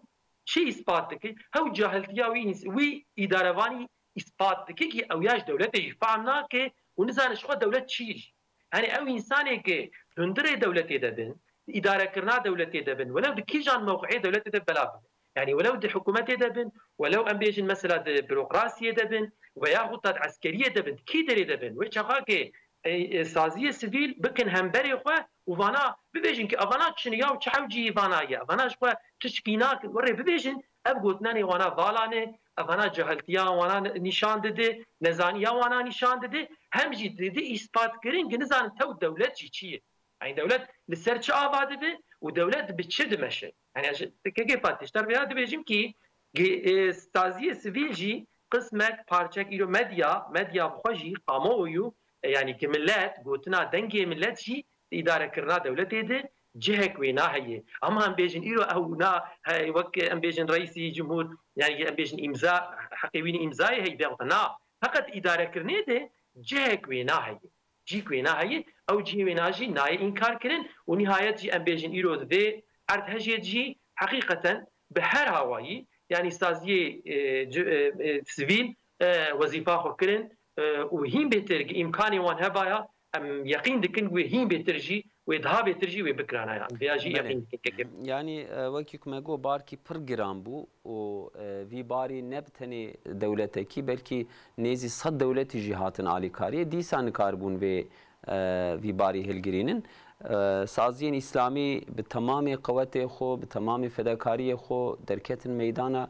çi îspat dike? Hew cahiltiya wî îns-, wî îdarevanî îspat dike kî ew ya ji dewletê jî fehm nake û nizane ji xwe dewlet çi ye jî. Yanî ew însanê ki hundirê dewletê de bin, îdarekirina dewletê de bin, welew di kîjan mewqeyê dewletê de bela bin. Yanî welew di hikûmetê de bin, welew em bêjin mesela di burokrasiyê de bin, veya xwe di eskeriyê de bin, di kî derê de bin, wê çaxa ki, e, e, saziyê sivîl bikin hemberê xwe û vana bibêjin ki evana çi ne ya û çi hewcî vana ye. Evana ji xwe tişkî nakin. Werê bibêjin, ev gotinanê wana vala ne, evana cahiltiya wana ni-, nîşan dide, nezaniya wana nîşan dide, hem jî dide îspat kirin ki nizanin tew dewlet jî çi ye. Yanî dewlet li ser çi ava dibe û dewlet bi çi dimeşe? Yanî ez ji K K Fatî ji dervêya dibêjim ki, ki, e, saziyê sivîl jî qismek, parçek îro medya, medya bi xwe jî, kamuoyu, e, yanî ki millet, gotina dengê millet jî îdarekirina dewletê de cihek wê naheye. Ama em bêjin îro ew na, he, wek em bêjin reîsî cumhur, yanî em bêjin îmza, heqê wî îmzayê heyî de na. Feqet îdarekirinê de cihek wê naheye. Cîk wêna heye, ew cihê wêna jî nayê înkar kirin û nihayet jî em bêjin îro di vê erdhejê de jî heqîqeten bi her hawayî, yanî saziyê, e, ci-, e, e, sivîl, e, wezîfa xwe kirin, e, û hîn bêtir gi îmkanê wan hebaya, em yeqîn dikin wê hîn bêtir jî, wê daha bêtir jî wê bikirana ya. Em vêya jî Belê. Yeqîn dikin kekê. Yanî, e, wekî ku me got, barkî pir giran bû û, e, vî barî ne bi tenê dewletekî, belkî nêzî sed dewletî jî hatin alîkariyê, dîsa nikaribûn vê, e, vî barî hilgirînin. E, saziyên îslamî bi temamê qewetê xwe, bi temamê fedakariyê xwe derketin meydana.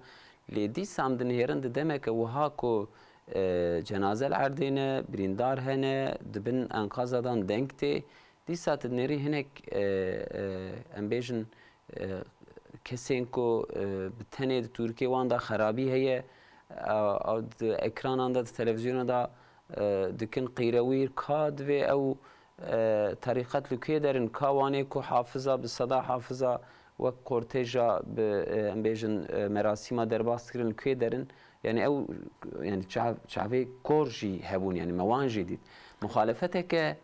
Lê dîsa em dinihêrin di demeke wiha ku, e, cenaze li erdê ne, birîndar hene, di bin enqaza dan deng tê. Dîsa tu dinêrî hinek, e, e, em bêjin, e, kesên ku, e, bi tenê di tûrikê wan de xerabî heye, e, ew di ekranan de, di televîzyona de, e, dikin qîrewîr, ka divê ew, e, terîqet li kê derin, ka wanê ku hafiza bi seda hafiza wek kortêja bi, e, em bêjin, e, merasîma derbas kirin li kê derin, yani ew, yani çav-, çavê kor jî hebûn, yani me wan jî dît. Muxalefeteke,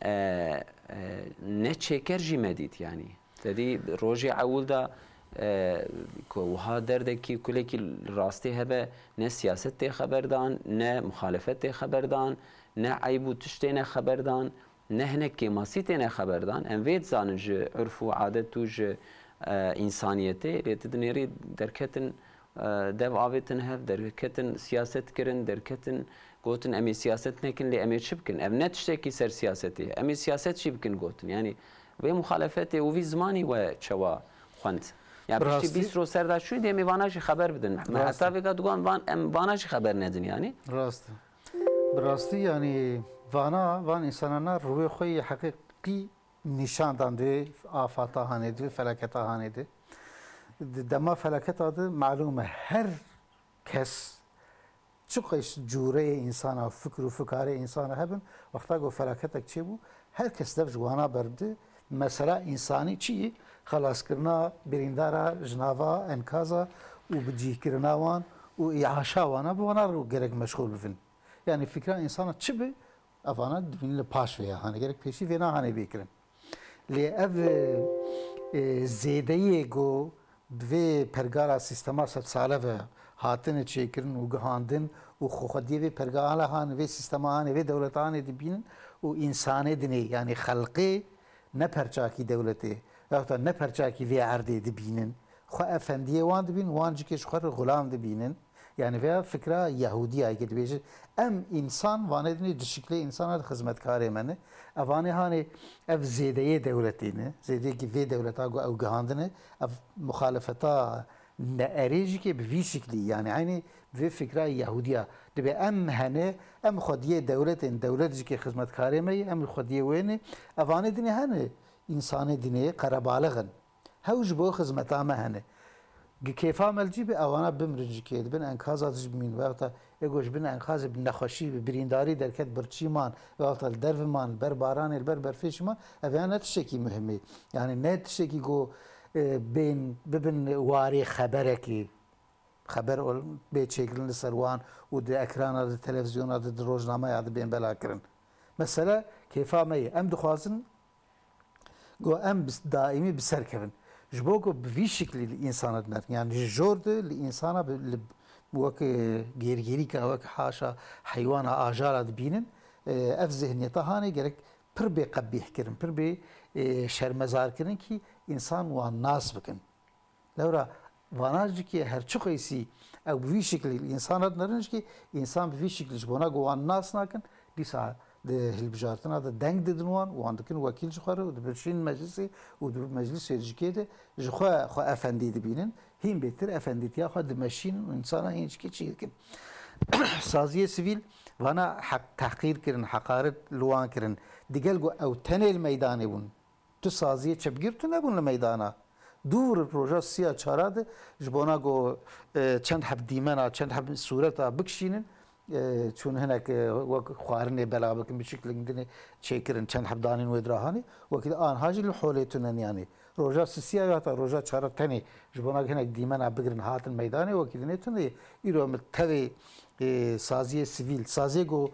e, e, ne çêker jî me dît, yani. Te dî rojê ewil de, e, ku wiha derdekî kulekî rastê hebe, ne siyaset tê xeber dan, ne muxalefet tê xeber dan, ne eyb û tişt têne xeber dan, ne hinek kêmasî têne xeber dan. Em vê dizanin ji urf û adet û ji, e, însaniyetê. Lê tu dinêrî derketin, e, dev avêtin hev, derketin siyaset kirin, derketin gotin, "Em ê siyaset nekin, lê em ê çi bikin?" Ev ne tiştekî ser siyasetê ye. "Em ê siyaset jî bikin," gotin. Yanî vê muxalefetê û vî zimanî we çawa xwend? Ya Bi piştî rastî. Bîst roj ser de çûyî dê em ê vana jî xeber bidin. Me Rast heta e. Vêga digotin van, em vana jî xeber nedin, yanî. Rast e. Bi rastî, yanî, vana, van însanana rûyê xwe yê heqîqî nîşan dan di afata hanê di, felaketa hanê di. Di dema felaketa di malûm e her kes çiqas cûreyê însana, fikr û fikarê însana hebin, wexta ku felaketek çêbû, her kes dev ji wana berdi. Mesela însanî çi yî? Xelaskirina birîndara ji nava enkaza û bicîhkirina wan û îaşa wana, bi wana re gerek meşxûl bibin. Yanî fikra însana çi bi, evana dibînin li paş vê ya hanê. Gerek pêşî vê nahanê bê kirin. Lê ev, e, e, zêdeyê ku bi vê pergala sîstema sedsale ve hatine çêkirin û gihandin û xwexwediyê vê pergala han, vê sîstema hanê, vê dewleta hanê dibînin û însanê dinê, yanî xelqê ne perçakî dewletê, yahut da ne perçakî vê erdê dibînin. Xwe efendiyê wan dibînin, wan jikê ji xwe re xulam dibînin. Yani veya fikra Yahudiyayê ke dibêje, em însan, vanê dinê di şiklê însana di xizmetkarê me ne. Evanê hanê ev zêdeyê dewletê ne. Zêdeyekî vê dewleta ku ew gihandine, ev muxalefeta neerê jî ke bi vî şiklî, yani eynî bi vê fikra Yahudiya. Dibe em hene, em xwediyê dewletên, dewlet jî ke xizmetkarê me ye, em xwediyê wê ne. Evanê dinê hene, însanê dinê qerebalix in. Hew ji bo xizmeta me hene. Gi kêfa me li cî be, ewana bimrin ji kê, di bin enkaza dijî bimîn, veyahut da ê ku ji bin enkazê bi nexweşî, bi birîndarî derket, birçî man, veyahut da li derve man, li ber baranê, li ber berfê çi man, ev ya ne tiştekî muhim e. Yani ne tiştekî ku, e, bên, bibin warê xeberekê. Xeber ol-, bê çêkirin li ser wan û di ekrana, di televîzyona, di, di rojnameya di bên belakirin. Mesele kêfa me ye. Em dixwazin ku em bi, daîmî bi ser kevin. Ji bo ku bi vî şiklî li însana dinerin. Yani ji jor de li însana bi, li, wek, e, gêrgêrîka, wek haşa heywana, ajara dibînin, e, ev zihniyeta hanê gerek pir bê qebîh kirin, pir bê, e, şermezar kirin kî însan wan nas bikin. Lewra vana jikê her çi qeysî ew bi vî şiklî li însana dinerin jikê, însan bi vî şiklî ji bona ku wan nas nakin, dîsa di hilbijartina de deng didin wan, wan dikin wekîl ji xwe re û dibişînin meclisê û di meclisê jikê de ji xwe xwe efendî dibînin. Hîn bêtir efendîtiya xwe dimeşînin û însana hîn jikê çî dikin. Saziyê sivîl vana heq-, tehqîr kirin, heqaret li wan kirin. Digel ku ew tenê li meydanê bûn. Tu saziyê çepgir tu nebûn li meydana. Dûr roja siya çara de ji bona ku, e, çend heb dîmena, çend heb sûreta bikişînin, e, çûn hinek, e, wek xwarinê bela bikin, bi şiklin dinê çêkirin, çend heb danên wê dirahanê, wekî anha jî li holê tune niyanê. Roja sisiya ya ta roja çara tenê ji bona hinek dîmena bigirin hatin meydanê, wekî dinê tune. Îro min tevê, e, saziyê sivîl, saziyê ku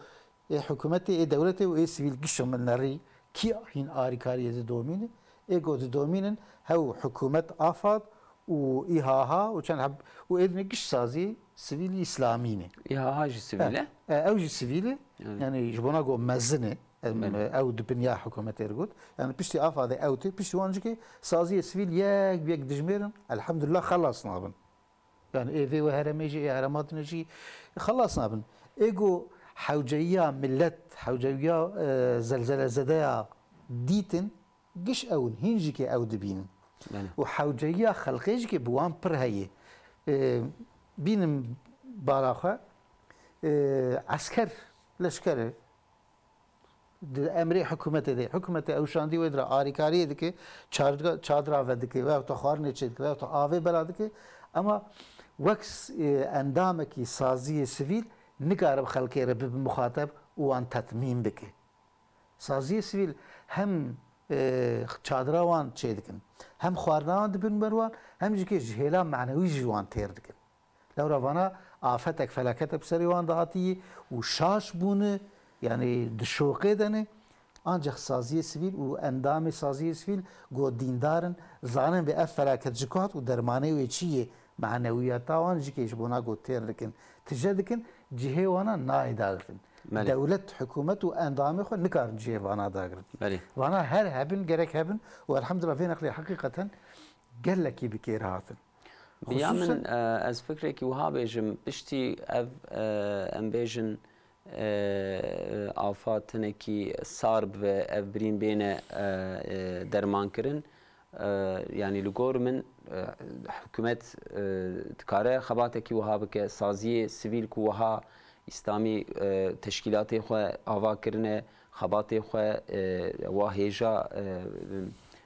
ê hikûmetê, ê dewletê û ê sivîl gişo min nerî kî hîn arîkariyê didomîne? Ê ku didomînin hew hikûmet AFAD û İHA û çend heb û ê dinê giş sazî sivîl îslamî ne. İHA jî sivîl e? E, ew jî sivîl e. Evet. Yani ji bona ku mezin e. Em, Belê. Ew di binya hikûmetê re got. Yani piştî AFADê ew tê, piştî wan jî ke saziyê sivîl yek bi yek dijmêrin, elhamdulillah xelas nabin. Yani ê vê wê heremê jî, ê herema dinê jî xelas nabin. Ê ku hewceyiya millet, hewceyiya, e, zelzelezedeya dîtin, giş ew in, hîn jî ke ew dibînin. Belê. Û hewceyiya xelqê jî ke bi wan pir heye. E, bînim bala xwe, e, esker, leşker e, di emrê hikûmetê de, hikûmetê ew şandî wê dira arîkariyê dike, çadra, çadra vedike, veyahut da xwarinê çêdike, veyahut da avê bela dike, ama wek s-, e, endamekî saziyê sivîl nikare bi xelkê re bibe muxateb û wan tetmîn bike. Saziyê sivîl hem, e, çadra wan çêdikin, hem xwarina wan dibin ber wan, hem jî ke ji hêla manewî ji wan têr dikin. Lewra vana afetek, felaketek bi serê wan dihatiyî û şaş bûne, yani di şoqê de ne. Ancak saziyê sivîl û endamê saziyê sivîl ku dîndar in, zanin vê ev felaket ji ku hat û dermanê wê çi yê, manewiyata wan jî ke ji bona ku têr dikin, tije dikin, cihê wana nayê dagirtin. Belê. Dewlet, hikûmet û endamê xwe nikarin cihê vana dagirin. Belê. Vana her hebin, gerek hebin û elhamdulillah vê nexlê heqîqeten gelekî bi kêr hatin. Bi ya min, Xusûsen e, ez fikrekî wiha bêjim, piştî ev, e, em bêjin, e, afa tinekî sar bibe, ev birîn bêne, e, e, dermankirin. E, yanî li gor min, e, hikûmet, e, dikare xebatekî wiha bike, saziyê sivîl ku wiha îslamî, e, teşkîlatê xwe ava kirine, xebatê xwe, e, wa hêja, e,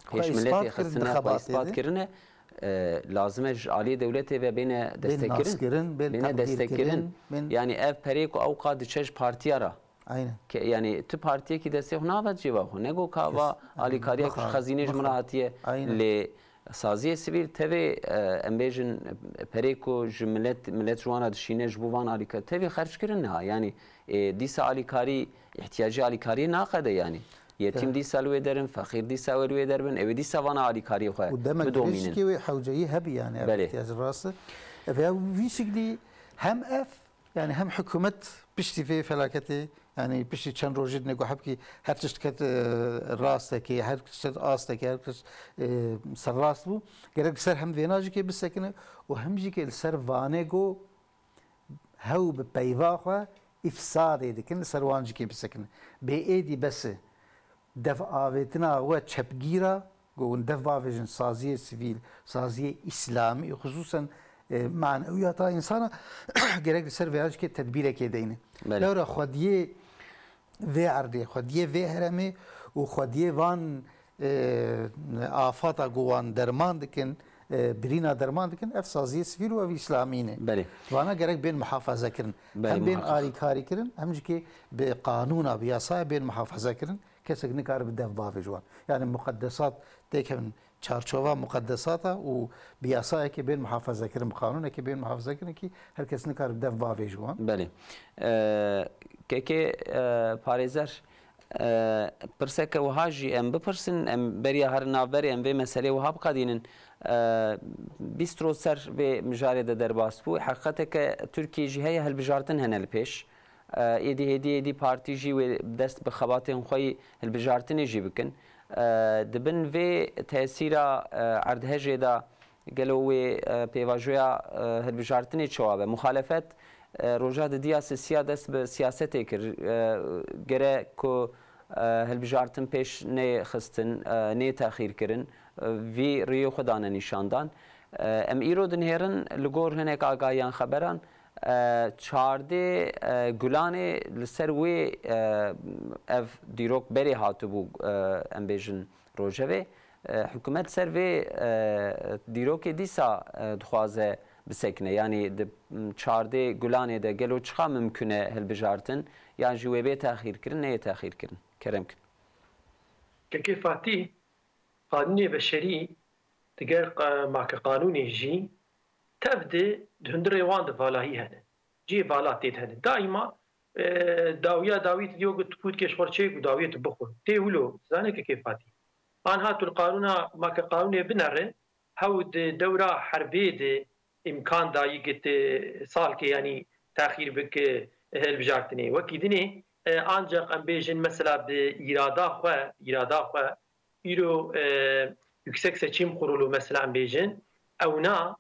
Xwe pêş miletê îspat kirin di xistine, xwe xebatê îspat de. kirine, e, lazim e ji aliyê dewletê ve bêne Bên destekirin. naskirin, bên Bêne teqdîrkirin, destekirin. bên Yani ev perê ku ewqa diçe ji partiya re. Aynen. Ke, yani tu partiyekî destê xwe navet cêva xwe. Ne go ka va Kes-, aynen, alîkariya ku ji bixwe, xezînê ji min re bixwe. hatiye. Aynen. Lê saziyê sivîl tevê, e, em bêjin, perê ku ji milet, milet ji wan re dişîne ji bo van alîka-, tevî xerc kirin niha. Yani, e, dîsa alîkarî, ihtiyacê alîkariyê naqede yani. Yetim Evet. dîsa li wê derin, feqîr dîsa li wê derbin, ew ê dîsa vana alîkariyê xwe Û demek bidomînin. rêjikê wê hewceyî hebî yani, ev Belê. ihtiyacê rast e. Ev ya wî şiklî hem ev, yani hem hikûmet piştî vê felaketê, yani piştî çend rojê dinê ku hebkî her tişt ket, e, rastekê, her tişt astekê, her tişt, e, serrast bû. Gerek li ser hem vêna jî kê bisekine û hem jî kê li ser vanê ku hew bi peyva xwe îfsadê dikin, li ser wan jî kê bisekine. Bê êdî bes e. Dev avêtina we çepgîra, ku hûn dev bavêjin saziyê sivîl, saziyê îslamî, xisûsen, e, manewiyata însana gerek li ser vêya jî kê tedbîrekê deyne. Belê. Lewra xwediyê vê erdê, xwediyê vê heremê û xwediyê van, e, afata ku wan derman dikin, e, birîna derman dikin, ev saziyê sivîl û ev îslamî ne. Belê. Vana gerek bên muhafaze kirin. Belê, Hem bên muhakkak. alîkarî kirin, hem jî kê bi qanûna, bi yasaya bên muhafaze kirin. Kesek nikare bi dev bavê ji wan. Yani muqeddesat têkevin çarçova muqeddesata û bi yasayekê bên muhafaze kirin, bi qanûnekê bên muhafaze kirin kî her kes nikare bi dev bavê ji wan. Belê. E, kekê, e, parêzer, e, pirseke wiha jî em bipirsin, em beriya herin navberê em vê meselê wiha biqedînin. E, bîst roj ser vê mijarê de derbas bû. Heqîqeteke Tirkiyê jî heye, hilbijartin hene li pêş. E, êdî hêdî hêdî partî jî wê dest bi xebatên xwe yî hilbijartinê jî bikin. E, di bin vê tesîra, e, erdhejê de gelo wê, e, pêvajoya, e, hilbijartinê çawa be? Muxalefet, e, roja didiya sisiya dest bi siyasetê kir. E, gerek ku, e, hilbijartin pêş neyê xistin, e, neyê texîr kirin. E, vî riyê xwe dane nîşandan. E, em îro dinihêrin li gor hinek agahiyan xeberan, e, çardê, e, Gulanê li ser wê, e, ev dîrok berê hatibû, e, em bêjin rojevê. E, hikûmet ser vê, e, dîrokê dîsa, e, dixwaze bisekine. Yanî di, m, çardê Gulanê de gelo çiqa mimkun e hilbijartin? Yan jî wê bê texîrkirin, neyê texîrkirin? Kerem kin. Kekê Fatî, qanûnê beşerî, diger qa-, make qanûnê jî, tev di, di hundirê wan di valahî hene. Cihê vala tê de hene. Daîma, e, dawiya dawî didiyo ku tu pûtkê ji xwe çêk û dawiyê tu bixwe. Tê wilo, zane kekê Fatî. Anha tu li qanûna, make qanûnê binere, hew di dewra herbê de îmkan dayî ki ti salkê, yanî texîr bike hilbijartinê. Wekî dinê, e, ancak em bêjin mesela bi îrada xwe, îrada xwe, îro, e, Yüksek Seçim Kurulu mesela em bêjin, ewna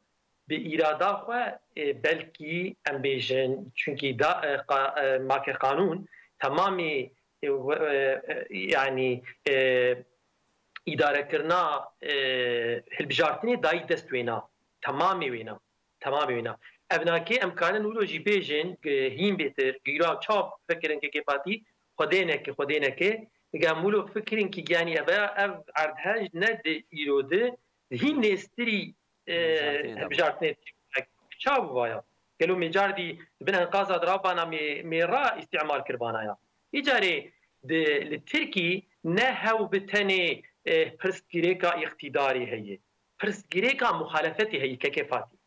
bi îrada xwe, e, belkî em bêjin, çunkî da, e, qa-, e, make qanûn temamî, e, we-, e, e, yanî, e, îdarekirina, e, hilbijartinê dayî dest wêna, temamê wêna, temamê wêna. Ev nakê em karin wilo jî bêjin, e, hîn bêtir, gîra çav fikirin kekê Fatî, Xwedê neke, Xwedê neke, ege em wilo fikirin ki, yanî ev, ev erdhej ne di îro di, di hîn nêstirî, e, Hilbijartinê de hilbijartinê çav vaya. Gelo mêcardî di bin enqaza di rabana mê, mê ra îstîmal kirvana ya. Îcarê di, li Tirkî ne hew bi tenê, e, pirsgirêka îqtîdarê heye. Pirsgirêka muxalefetê heye kekê Fatî.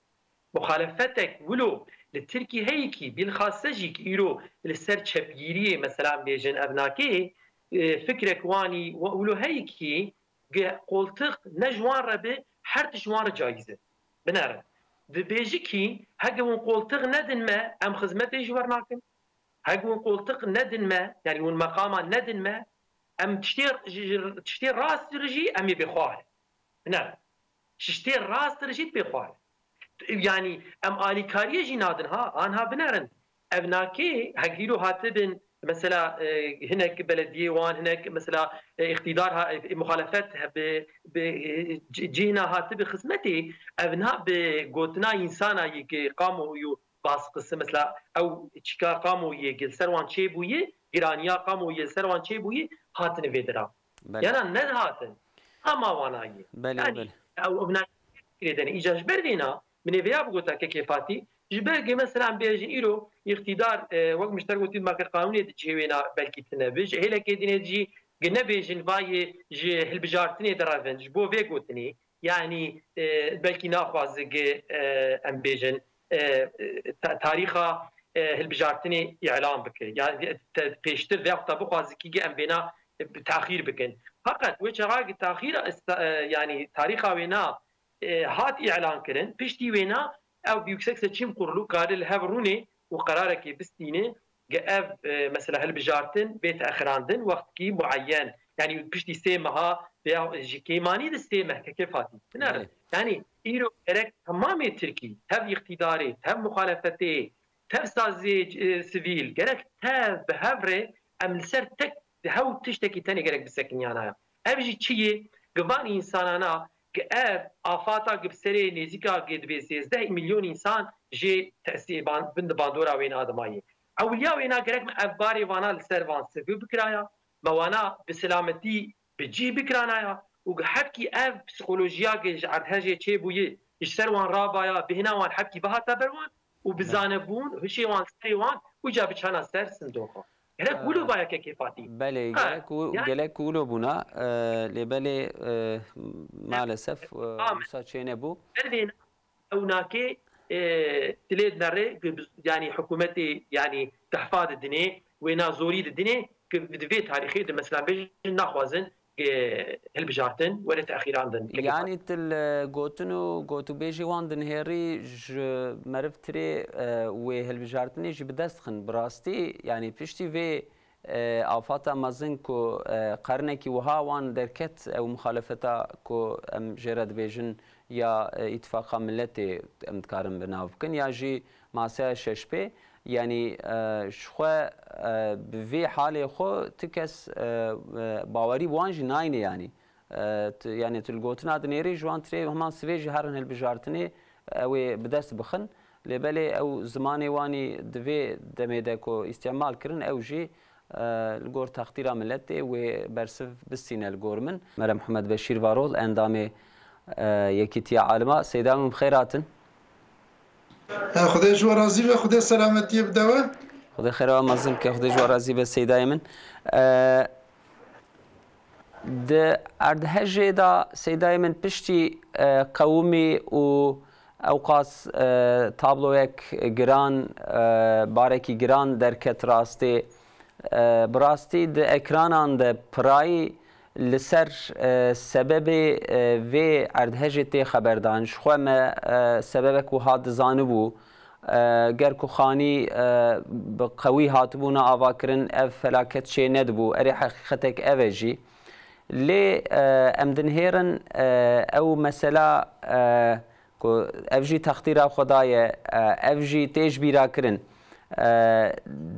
Muxalefetek wilo li Tirkî heyî kî, bilxase jî ki îro li ser çepgîriyê, mesela em bêjin ev nakê, e, fikrek wanî we-, wilo heyî kî ge qoltix ne ji wan re be, her tişt ji wan re cayîz e. Binere. Dibêji kî, heke hûn qoltix nedin me, em xizmetê ji we re nakin. Heke hûn qoltix nedin me, yanî hûn meqama nedin me, em tiştê, ji, ji, tiştê rast re jî em ê bê xwe re. Ne. Tiştê rast re jî bê xwe re. Yanî em alîkariyê jî nadin ha, anha binerin. Ev nakê, hek îro hatibin, mesela, e, hinek belediyê wan, hinek mesela, e, îqtîdar ha, e, muxalefet he bi, bi, e, ci-, cihna hatibi xizmetê, ev niha bi gotina însana yê ki kamuoyu baskısı, mesela ew çîka kamuoyê ki li ser wan çêbûye, giraniya kamoyê li ser wan çêbûyî, hatine vê dira. Belê. Yana nedihatin. Ama wana ye. Belê, Yani, belê. ew, ew nafikrê dene. Îca ji ber vêna, min ê vêya bigota kekê Fatî, ji ber ku mesela em bêjin îro îqtîdar, e, wek min ji te re gotî, dima ke qanûnê dicihê wêna belkî tune bi. Ji hêlekê dînê jî ge nebêjin vayê ji hilbijartinê derevin. Ji bo vê gotinê, yanî, e, belkî naxwaze ge, e, em bêjin, e, e, ta-, tarîxa, e, hilbijartinê îlan bike. Ya, te-, pêştir vexta bixwaze kî ge em bêna, e, bi texîr bikin. Feqet wê çaxa ki taxîra esta-, e, yanî tarîxa wêna, e, hat îlan kirin, piştî wêna ew Yüksek Seçim Kurulu kare li hev rûnê û qerarekê bistîne, ge ev, e, mesela hilbijartin bê texirandin wextkî muayyen, yanî piştî sê meha veya ji kêmanî de sê meh kekê Fatî. Bine re. Belê. Yanî îro gerek temamê Tirkî, tev îqtîdarê, tev muxalefetê, tev sazê, e, sivîl, gerek tev bi hev re em li ser tek hew tiştekî tenê gerek bisekiniyana ya. Ev jî çi yê? Gi van însanana, gi ev afata gi bi serê nêzîka gi divê sêzdeh milyon însan jê tesî-, ban-, bin di bandora wêna de mayê. Ewiliya wêna gerek me ev barê vana li ser van sivîl bikiraya, me wana bi selametî bi cî bikiranaya û gi hebkî ev psîkolojiya gi ji erdhejê çêbûyî ji ser wan ravaya, bêhna wan hebkî bihata ber wan û bi Belê. zanebûn hişê wan serê wan û ca biçana ser sindoqa. Gerek Ee, wilo baya kekê Fatî. Belê, Ha, gerek wi-, yani gerek wilo bûna, e, lê belê, e, maalesef, e, Amin. wisa çênebû. Her vêna ew nake, e, dilê dinere, yani hikûmetê, yani tehfa didinê, wêna zorî didinê, ki di vê tarîxê de mesela bêjin naxwazin, e, hilbijartin were texîrandin. Kekê Fatî. Yanî tu li gotin û gotûbêjê wan dinihêrî ji meriv tirê, e, wê hilbijartinê jî bi dest xin. Bi rastî, yanî piştî vê, e, afata mezin ku, e, qernekî wiha wan derket, ew muxalefeta ku em jê re dibêjin ya, e, Îtifaqa Miletê em dikarin bi nav bikin, ya jî Maseya Şeşpê, yanî, e, ji xwe, e, bi vê halê xwe ti kes, e, e, bawerî bi wan jî nayne yanî. E, tu, yanî tu li gotina dinêrî ji wan tirê heman sivê jî herin hilbijartinê ew ê bi dest bixin. Lê belê ew zimanê wanî di vê demê de ku îstîmal kirin, ew jî, e, li gor textîra miletê wê bersiv bistîne li gor min. Mere Mihemed Beşîr Varol, endamê, e, Yekîtiya Alima. Seyda min bi xêr hatin. E, Xwedê ji we razî be, Xwedê selametiyê bide we. Xwedê xêra we mezin bike, Xwedê ji we razî be Seydayê min. E, Di erdhejê de Seydayê min piştî, e, qewimî û ewqas, e, tabloyek giran, e, barekî giran derket rastê. E, bi rastî di ekranan de pirayî li ser, e, sebebê, e, vê erdhejê tê xeberdan. Ji xwe me, e, sebebek wiha dizanibû. E, ger ku xanî, e, bi qewî hatibûna avakirin, ev felaket çê nedibû. Erê, heqîqetek ev e jî. Lê, e, em dinihêrin, e, ew mesela, e, ku ev jî textîra Xweda ye, e, ev jî tê ji bîra kirin. E,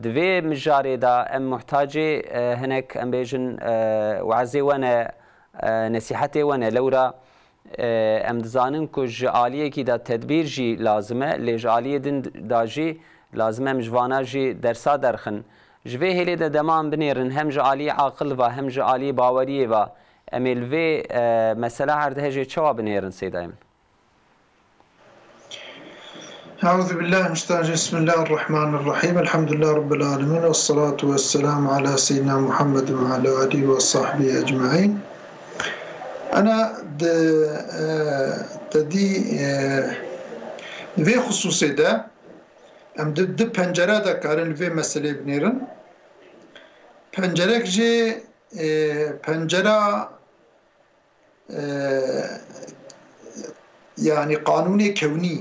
di vê mijarê de em muhtacê, e, hinek, em bêjin, e, weezê we ne, e, nesîhetê we ne. Lewra, e, em dizanin ku ji aliyekî de tedbîr jî lazim e, lê ji aliyê din de jî lazim e em ji vana jî dersa derxin. Ji vê hêlê de dema em binêrin hem ji aliyê aqil ve hem ji aliyê baweriyê ve em ê li vê, e, mesela erdhejê çawa binêrin Seydayê min? أعوذ بالله من الشيطان الرجيم. بسم الله الرحمن الرحيم. الحمد لله رب العالمين. والصلاة والسلام على سيدنا محمد وعلى آله وصحبه أجمعين. Ana di, e, te dî, e, di vê xisûsê de em di, di pencere de karin li vê meselê binêrin. Pencerek jî, e, pencera, e, yanî qanûnê kewnî.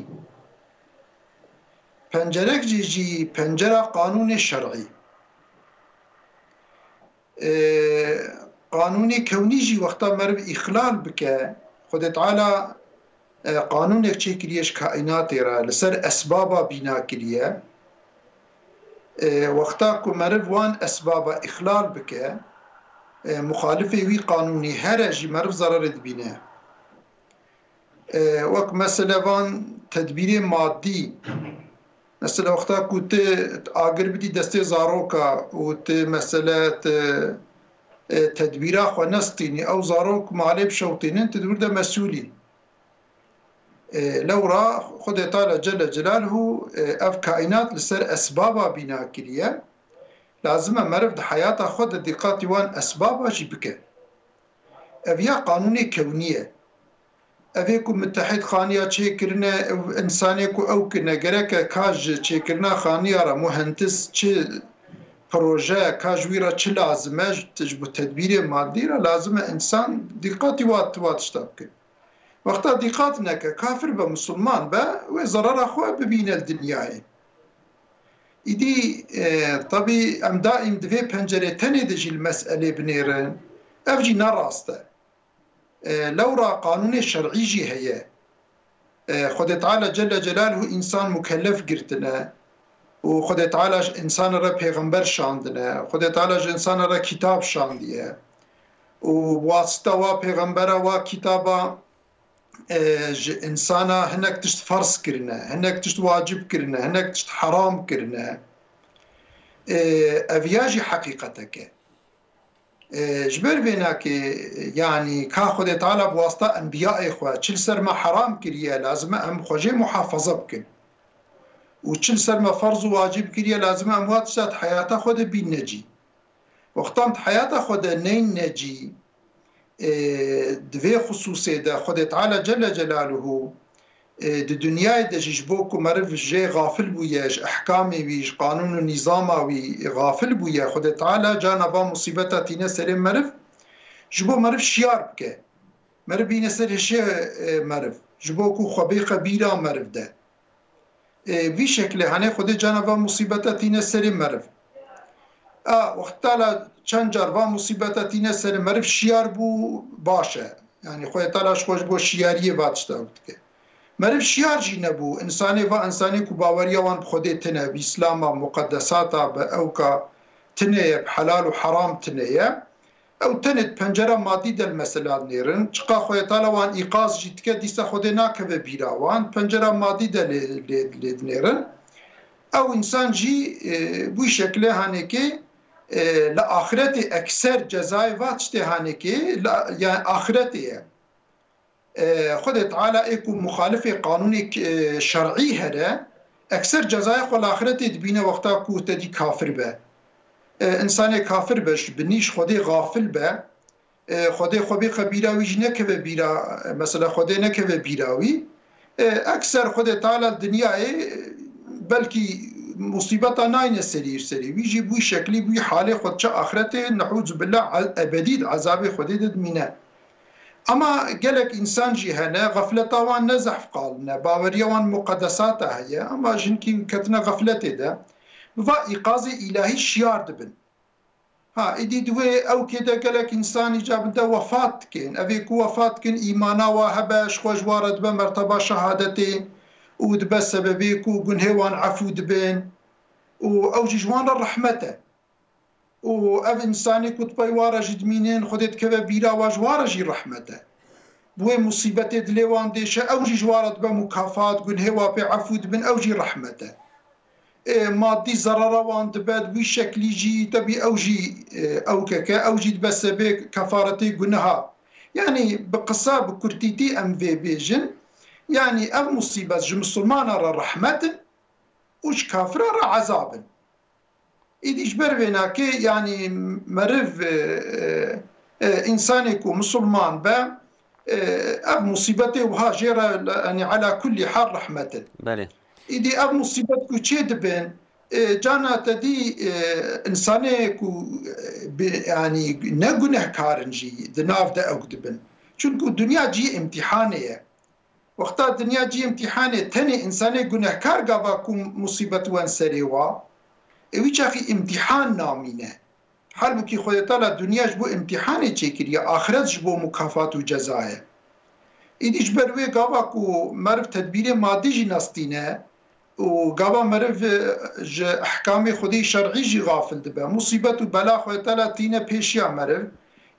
Pencerek jî jî pencera qanûnê şer'î. E, qanûnê kewnî jî wexta meriv îxlal bike, Xwedê Teala, e, qanûnek çêkiriye ji kaînatê re, li ser esbaba bîna kiriye. E, wexta ku meriv wan esbaba îxlal bike, e, muxalifê wî qanûnî here jî meriv zererê dibîne. E, wek mesele van tedbîrê madî, Mesela wexta ku tu agir bidî destê zaroka û tu mesele tu, e, tedbîra xwe nestînî, ew zarok malê bişewtînin, tu di wir de mesûl î. E, lewra Xwedê Teala Celle Celaluhu, e, ev kaînat li ser esbaba bîna kiriye. Lazim e meriv di heyata xwe de dîqatî wan esbaba jî bike. Ev ya qanûnê kewnî ye. Evê ku Mitehîd Xaniya çêkirine, ew însanê ku ew kirine, gereke ka ji çêkirina xaniya re muhendis çi proje, ka ji wî re çi lazim e, ji, ji bo tedbîrê madî re lazim e însan dîqatî wa, wa tişta bike. Wexta dîqat neke, kafir be, misilman be, wê zerera xwe bibîne li dinyayê. Îdî, e, tabî em daîm di vê pencerê tenê de jî li meselê binêrin. Ev jî ne rast e. E, lewra qanûnê şer'î jî heye. E, Xwedê Teala Celle Celaluhu însan mukellef girtine û Xwedê Teala ji însana re pêxember şandine. Xwedê Teala ji însana re kitab şandiye. Û bi wasita wa pêxembera wa kitaba, e, ji însana hinek tişt ferz kirine, hinek tişt wacib kirine, hinek tişt heram kirine. E, ev ya jî heqîqetek e. E, ji ber vê nakê, yanî ka Xwedê Teala bi wasta enbiyayê xwe çi li ser me heram kiriye, lazim e em xwe jê muhafaza bikin. Û çi li ser me ferz û wacib kiriye, lazim e em wa tişta di heyata xwe de bînne cî. Wextan di heyata xwe de neyne cî, e, di vê xisûsê de Xwedê Teala Celle Celaluhu, e, di dinyayê de jî ji bo ku meriv jê xafil bûye, ji ehkamê wî, ji qanûn û nîzama wî xafil bûye, Xwedê Teala cana va musîbeta tîne serê meriv, ji bo meriv şiyar bike. Meriv bîne ser hişê, e, meriv. Ji bo ku xwe bêxe bîra meriv de. E, vî şekilê hene Xwedê cana va musîbeta tîne serê meriv. A, wexta la çend car va musîbeta tîne serê meriv şiyar bû, baş e. Yanî Xwedê Teala ji xwe ji bo şiyariyê va tişta ew dike. Meriv şiyar jî nebû. Însanê va, însanê ku baweriya wan bi Xwedê tine, bi Îslama, muqedesata, bi ewka tine ye, bi helal û heram tine ye. Ew tenê di pencera madî de li mesela dinêrin. Çiqa Xwedê Teala wan îqaz jî dike, dîsa Xwedê nakeve bîra wan. Pencera madî de lê, lê, lê dinêrin. Ew însan jî, e, bu şekilê hanekê, e, li axiretê ekser cezayê va tiştê hanekê, li, yani axiretê ye. E, Xwedê Teala ê ku muxalifê qanûnê, e, şer'î here, ekser cezaya xwe li axiretê dibîne wexta ku te dî kafir be. E, însanê kafir be, ji binî ji Xwedê xafil be, e, Xwedê xwe bêxe bîra wî jî nekeve bîra, e, mesela Xwedê nekeve bîra wî. E, ekser Xwedê Teala dinyayê, e, belkî musîbeta nayne serî serî. Wî jî bû şeklî, bû halê xwe diçe axiretê, neûzubillah, ebedî di ezabê Xwedê de dimîne. Ama gelek însan jî hene, xefleta wan ne zehf qalin e, baweriya wan muqedesata heye, ama jinkî ketine xefletê de, bi va îqazê îlahî şiyar dibin. Ha, îdî di wê ewkê de gelek însan îca bi de wefat dikin. Evê ku wefat dikin, îmana wa hebe, ji xwe ji wa re dibe merteba şehadetê û dibe sebebê ku gunhê wan efû dibin û ew jî ji wan re rehmet e. Û ev însanê ku di pey wa re jî dimînin, Xwedê dikeve bîra wa, ji wa re jî rehmet e. Bi wê musîbetê dilê wan dêşe, ew jî ji wa re dibe mukafat, gunhê wa pê efû dibin, ew jî rehmet e. Ê, madî zerara wan dibe, bi wî şeklî jî, tebî ew jî, e, ew keke, ew jî dibe sebê kefaretê guneha. Yanî bi qisa, bi kurtîtî em vê bêjin, yanî ev musîbet ji misilmana re rehmet in û ji kafira re ezab in. Îdî ji ber vê nakê, yanî meriv, e, e, e, însanê ku misilman be, e, ev musîbetê wiha jê re, yanî ela kullî hal rehmet in. Belê. Îdî ev musîbet ku çê dibin, e, cana te dî, e, însanê ku, e, bi, yanî ne gunehkar in jî di nav de ew dibin. Çunku dinya cî îmtîhanê ye. Wexta dinya cî îmtîhanê, tenê însanê gunehkar gava ku musîbet wen serê wa, ê wî çaxî îmtîhan namîne. Halbûkî Xwedê Teala dinya ji bo îmtîhanê çêkiriye, axiret ji bo mukafat û ceza ye. Îdî ji ber wê gava ku meriv tedbîrê madî jî nestîne û gava meriv, e, ji ehkamê Xwedê şer'î jî xafil dibe, musîbet û bela Xwedê Teala tîne pêşiya meriv,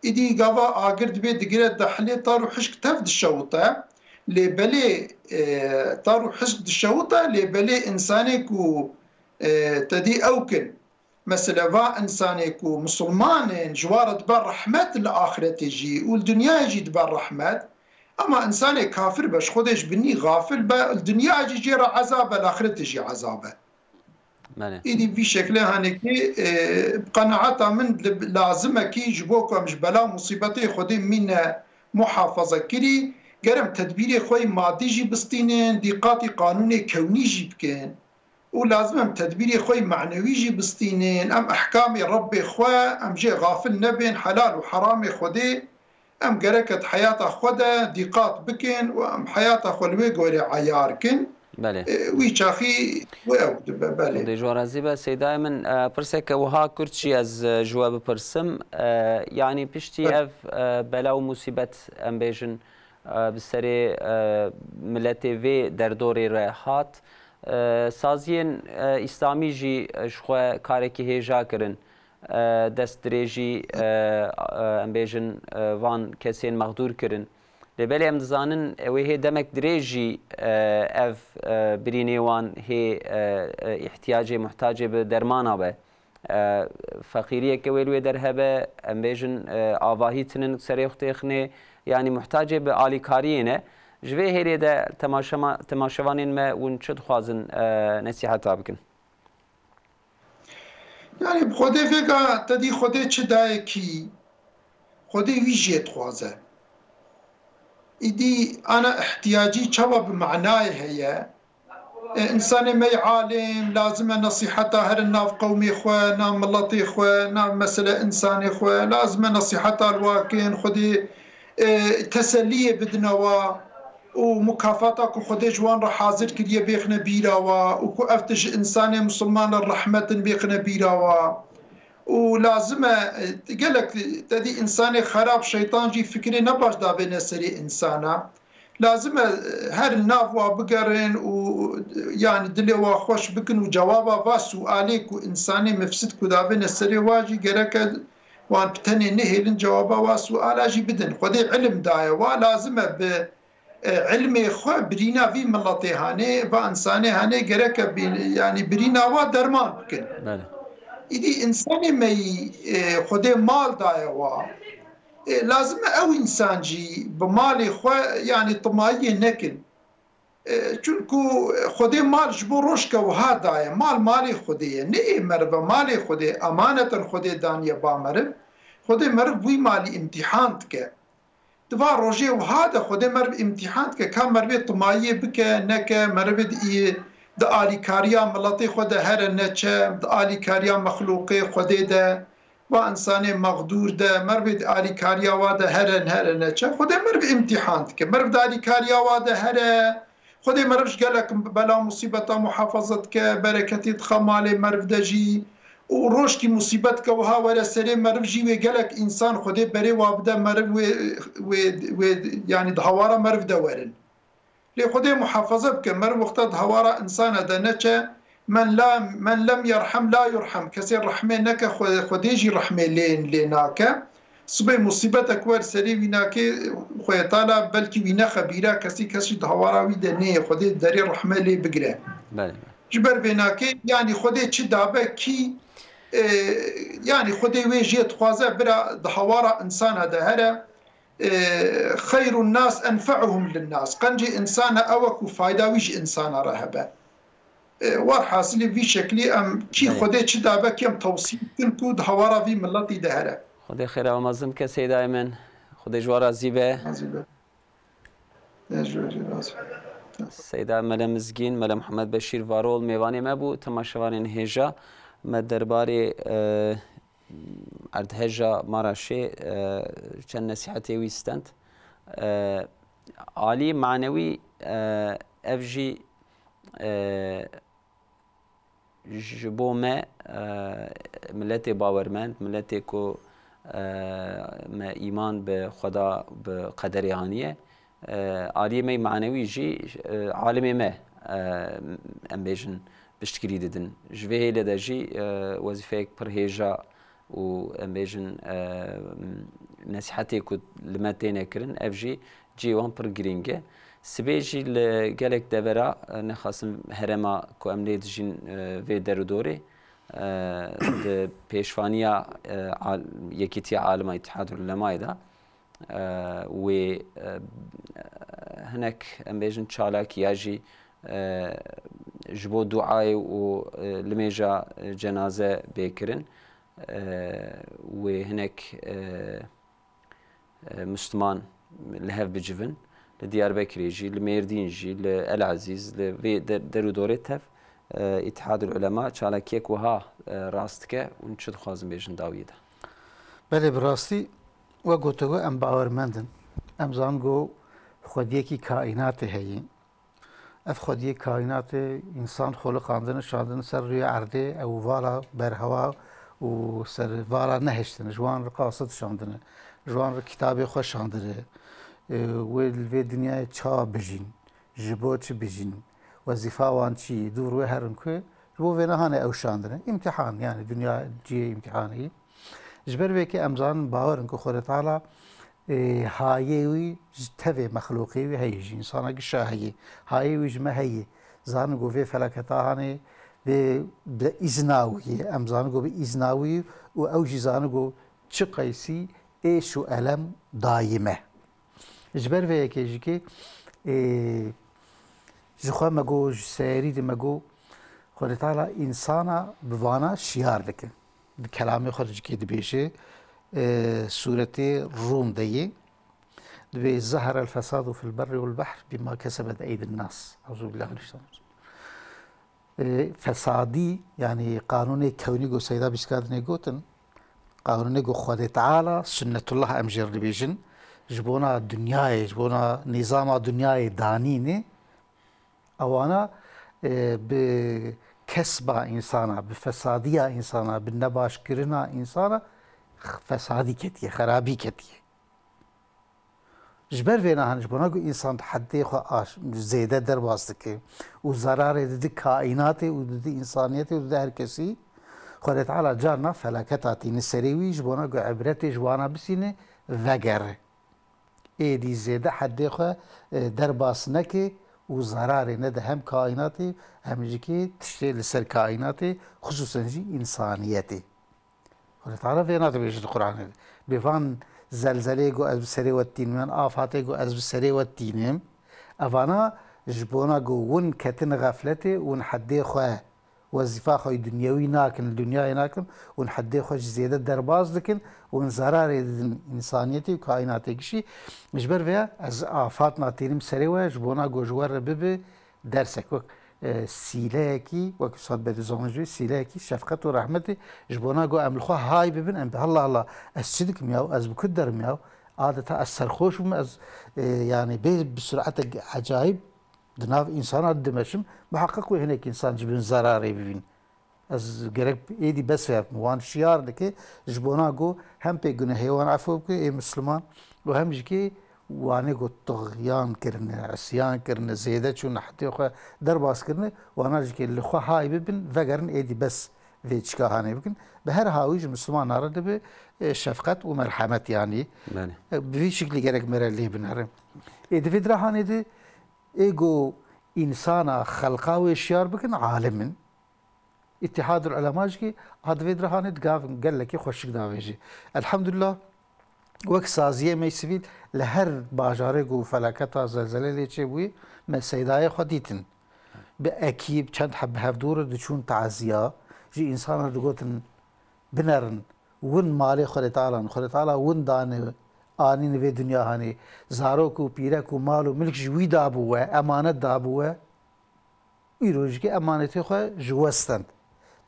îdî gava agir dibê digire dehilê tar û hişk tev dişewite, Lê belê, e, tar û hizb dişewita, lê belê insanê ku, e, te dî ew kin. Mesela, va insanê ku misilmanên ji wan re dibe rehmet li axiretê jî û li dinyayê jî dibe rehmet. Ema insanê kafir be, ji Xwedê ji binî xafil be, li dinyayê jî jê re ezab e, li axiretê jî ezab e. Belê. Îdî vî şekle hanekî, e, bi qenaeta min li, lazim e kî ji bo ku em ji bela û musîbetê Xwedê mîne muhafaza kirî, ger em tedbîrê xwe yê madî jî bistînin, dîqatî qanûnê kewnî jî bikin. Û lazim em tedbîrê xwe yê manewî jî bistînin, em ehkamê Rebbê xwe, em jê xafil nebin, helal û heramê Xwedê, em gereke di heyata xwe de dîqat bikin û em heyata xwe li wê gorê eyar kin. Belê. E, wî çaxî wê ew dibe, belê. Xwedê ji we razî be. Seydayê min, e, pirseke wiha kurt jî ez, e, ji we bipirsim. E, yanî piştî Belê. ev, e, bela û musîbet, em bêjin, e, bi serê, e, miletê vê derdorê re hat, e, saziyên, e, îslamî jî, e, ji xwe karekî hêja kirin. E, dest dirêjî, e, e, em bêjin, e, van kesên mexdûr kirin. Lê belê em dizanin, e, wê hê demek dirêj jî, e, ev, e, birînê wan hê, e, e, îhtiyacê, muhtacê bi dermana be. E, feqîriyeke wê li wê der hebe, em bêjin, e, avahî tinin serê xwe têxinê, yanî muhtacê bi alîkariyê ne. Ji vê hêlê de temaşema-, temaşevanên me hûn çi dixwazin, e, nesîheta bikin? Yani bi Xwedê vêga te dî Xwedê çi daye kî, Xwedê wî jê dixwaze. Îdî ana ihtiyacî çawa bi manayê heye? E, insanê me yê alim, lazim e nesîheta herin nav qewmê xwe, nav miletê xwe, nav mesele insanê xwe, lazim e nesîheta li wa kin, Xwedê, e, teselliyê bidine wa û mukafata ku Xwedê ji wan re hazir kiriye bêxine bîra wa û ku ev tişt ji insanê misilman re rehmet in bêxine bîra wa. Û lazim e, e, gelek te dî insanê xerab, şeytan jî fikirê ne baş davêne serê insana. Lazim e, e, her nav wa bigerin û, e, yani dilê wa xweş bikin û cewaba va sualê ku insanê mifsid ku davêne serê wa jî gereke wan bi tenê nehêlin cewaba wa suala jî bidin. Xwedê ilim daye wa, lazim e bi e, ilmê xwe birîna vî miletê hanê, va insanê hanê gereke bî-, yanî birîna wa derman bikin. Belê. Îdî insanê me yî, e, Xwedê mal daye wa. E, lazim e ew însan jî bi malê xwe, yanî timayiyê nekin. E, çunku Xwedê mal ji bo rojke wiha daye. Mal malê Xwedê ye. Nê ê meriv e, malê Xwedê, emaneten Xwedê daniye ba meriv. Xwedê meriv wî malî îmtîhan dike. Di va rojê wiha de Xwedê meriv îmtîhan dike, ka merivê timayiyê bike, neke, merivê di, di alîkariya miletê xwe de here neçe, di alîkariya mexlûqê Xwedê de, va insanê mexdûr de, merivê di alîkariya wa de here, here neçe. Xwedê meriv îmtîhan dike. Meriv di alîkariya wa de here, Xwedê meriv ji gelek bela û musîbeta muhafaza dike, bereketê dixe malê meriv de jî. Û rojkî musîbet ke wiha were serê meriv jî wê gelek însan Xwedê berê wa bide meriv wê, wê, wê, yanî di hawara meriv de werin. Lê Xwedê muhafaza bike, meriv wexta di hawara insana de neçe, men la, men lem yerhem la yurhem, kesê rehmê neke, Xwe-, Xwedê jî rehmê lê, lê nake. Sibê musîbetek wer serê wî nake, Xwedê Teala belkî wî nexe bîra kesî, kesî di hawara wî de neyê, Xwedê derê rehme lê bigire. Belê. Ji ber vê nake, yanî Xwedê çi dabe kî, e, yanî Xwedê wê jê dixwaze bira di hawara insana de here, e, xeyrun nas enfe'uhum linnas. Qencê insana ew e ku fayda wî ji insana re hebe. E, werhasilî vî şeklî em kî Belê. Xwedê çi dabe kî em tewsî bikin ku di hawara vî miletî de here. Xwedê xêra we mezin bike Seydayê min. Xwedê ji we razî be. Razî be. Ez ji we jî razî be. Seyda Mele Mizgîn, Mele Muhammed Beşîr Varol mêvanê me bû. Temaşevanên hêja me derbarê, e, erdheja Maraşê, e, çend nesîhetê wî stend. E, alî manewî, e, ev jî, e, ji bo me, e, miletê bawermend, miletê ku, e, me îman bi Xweda, bi qederê aniye, e, aliyê me manewî jî, e, alimê me, e, em bêjin, piştgirî didin. Ji vê hêlê de jî, e, wezîfeyek pir hêja û em bêjin, e, nesîhetê ku li me têne kirin, ev jî cihê wan pir girîng e. Sibê jî li gelek devera, e, nexasim herêma ku em lê dijîn, e, vê der û dorê, e, di pêşvaniya, e, al-, Yekîtiya Alima Îtihadul Ulemayê de, e, wê, e, hinek, em bêjin, çalakiya jî, e, ji bo duayê û, e, limêja, e, cenaze bê kirin. E, wê hinek, e, e, Misliman li hev bicivin. Li Diyarbekirê jî, li Mêrdîn jî, li El Ezîz, li vê der, der û dorê tev, e, Îtihadul Ulema çalakiyek wiha, e, rast dike. Hûn çi dixwazin bêjin dawiyê de? Belê, bi rastî, we gotigo, em bawermend in. Em zanin ku xwediyekî kaînatê heye. Ev xwediyê kaînatê însan xoliqandine, şandine ser rûyê erdê, ew vala berhewa û ser vala nehiştine. Ji wan re qase dişandine. Ji wan re kitabê xwe şandine. E, wê li vê dinyayê çawa bijîn, ji bo çi bijîn, wezîfa wan çi yî, dûr wê herin ku ji bo vê nehane ew şandine. Îmtihan, yani dinya cihê îmtihanê yî. Ji ber vê yekê em zanin, bawer in ku Xwedê Teala, e, hayê wî ji tevê mexlûqê wî heye, ji însana gişa heye. Hayê wî ji me heye. Zanin ku vê felaketa hanê, vê bi îzna wî ye. Em zanin ku bi îzna wî û ew jî zanin ku çi qeysî êş û elem dayî me. Ji ber vê yekê jî kê, e, ji xwe me got, ji serî de me got, Xwedê Teala însana bi vana şiyar dike. Di kelamê xwe de jî kê dibêje, e, sûretê Rûm de yê, dibê, "Zeherel fesadu fil berri wal behr bima kesebet eydin nas." Euzubillah min şer. E, fesadî, yani qanûnê kewnî ku Seyda Bîskadinê gotin, qanûnê ku Xwedê Teala, sunnetullah em jê re dibêjin, ji bona dinyayê, ji bona nîzama dinyayê danîne, ewana, e, bi kesba însana, bi fesadiya însana, bi nebaşkirina însana fesadî ketiye, xerabî ketiye. Ji ber vê nahan, ji bona ku însan di heddê xwe aş-, zêde derbas dike û zerarê didi kaînatê û didi însaniyetê û didi her kesî, Xwedê Teala carna felaketa tîni serê wî, ji bona ku ibretê ji wana bisîne, vegere. Êdî zêde heddê xwe, e, derbas neke û zerarê nede hem kaînatê, hem jî kê tiştê li ser kaînatê, xisûsen jî însaniyetê. Xwedê Teala vêna dibêje di Quranê de. Bê van zelzeleyê ku ez bi serê we tînim, yan afatê ku ez bi serê we tînim, evana ji bona ku win ketin xefletê, win heddê xwe, wezîfa xwe yî dinyewî nakin, li dinyayê nakin, win heddê xwe ji zêde derbas dikin, win zerarê didin însaniyetê û kaînatê gişî. Ji ber vê ya ez afat natînim serê we, ji bona ku ji we re bibe, dersek, wek, e, sîleyekî, wek Ustad Bedî Zonî jî, sîleyekî şefqet û rehmetê, ji bona ku em li xwe hay bibin, em bi, "Halla, halla, ez çi dikim ya, ez bi ku derim ya? Adeta ez serxweş bûm, ez, e, yani bê bi sur'etek ecayîb di nav însana dimeşim." Muheqeq wê hinek însan ji bin zerarê bibîn. Ez gerek êdî bes vê bikim. Wan şiyar dike, ji bona ku hem pê gunehê wan efû bike, ê Misliman, û hem jî kê wanê ku tuxyan kirine, isyan kirine, zêde çûne, heddê xwe derbas kirine, wana jî kê li xwe hay bibin, vegerin êdî bes vê çika hanê bikin. Bi her hawî ji Mislimanan re dibe, e, şefqet û merhemet, yanî. Belê. E, bi vî şiklî gerek me re lê binere. Ê di vê dirahanê de ê ku însana xelqa wê şiyar bikin, alim in. Îtîhadul Ulema jî kê a di vê dirahanê di gav gelekî xweşik davêjî. Elhamdulillah, wek saziyê me sivîl li her bajarê ku felaketa zelzelê lê çêbûyî, me seydayê xwe dîtin. Bi ekîb çend heb bi hevdû re diçûn taziya, ji însanan digotin, "Binerin, win malê Xwedê Teala in, Xwedê Teala win dane, anîne vê dinya hanê. Zarok û pîrek û mal û milk ji wî dabû we, emanet dabû we." Îro jî kê emanetê xwe ji we stend.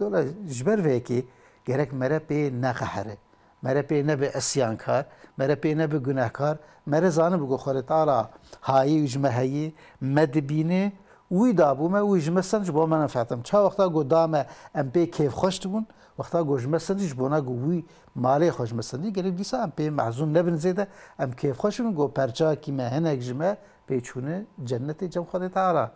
Dola ji ber vê yekê gerek mere pê neqehre. Mere pê nebe isyankar, mere pê nebe gunehkar, mere zanibe ku Xwedê Teala hayê wî ji me heye, me dibîne, wî dabû me, wî ji me stend ji bo me menfeet in. Ça wexta ku da me em pê kêfxweş dibûn, wexta ku ji me stendî ji bona ku wî malê xwe ji me stendî, gerek dîsa em pê mehzûn nebin zêde, em kêfxweş bin ku perçakî me hinek ji me pê çûne cennetê cem Xwedê Teala.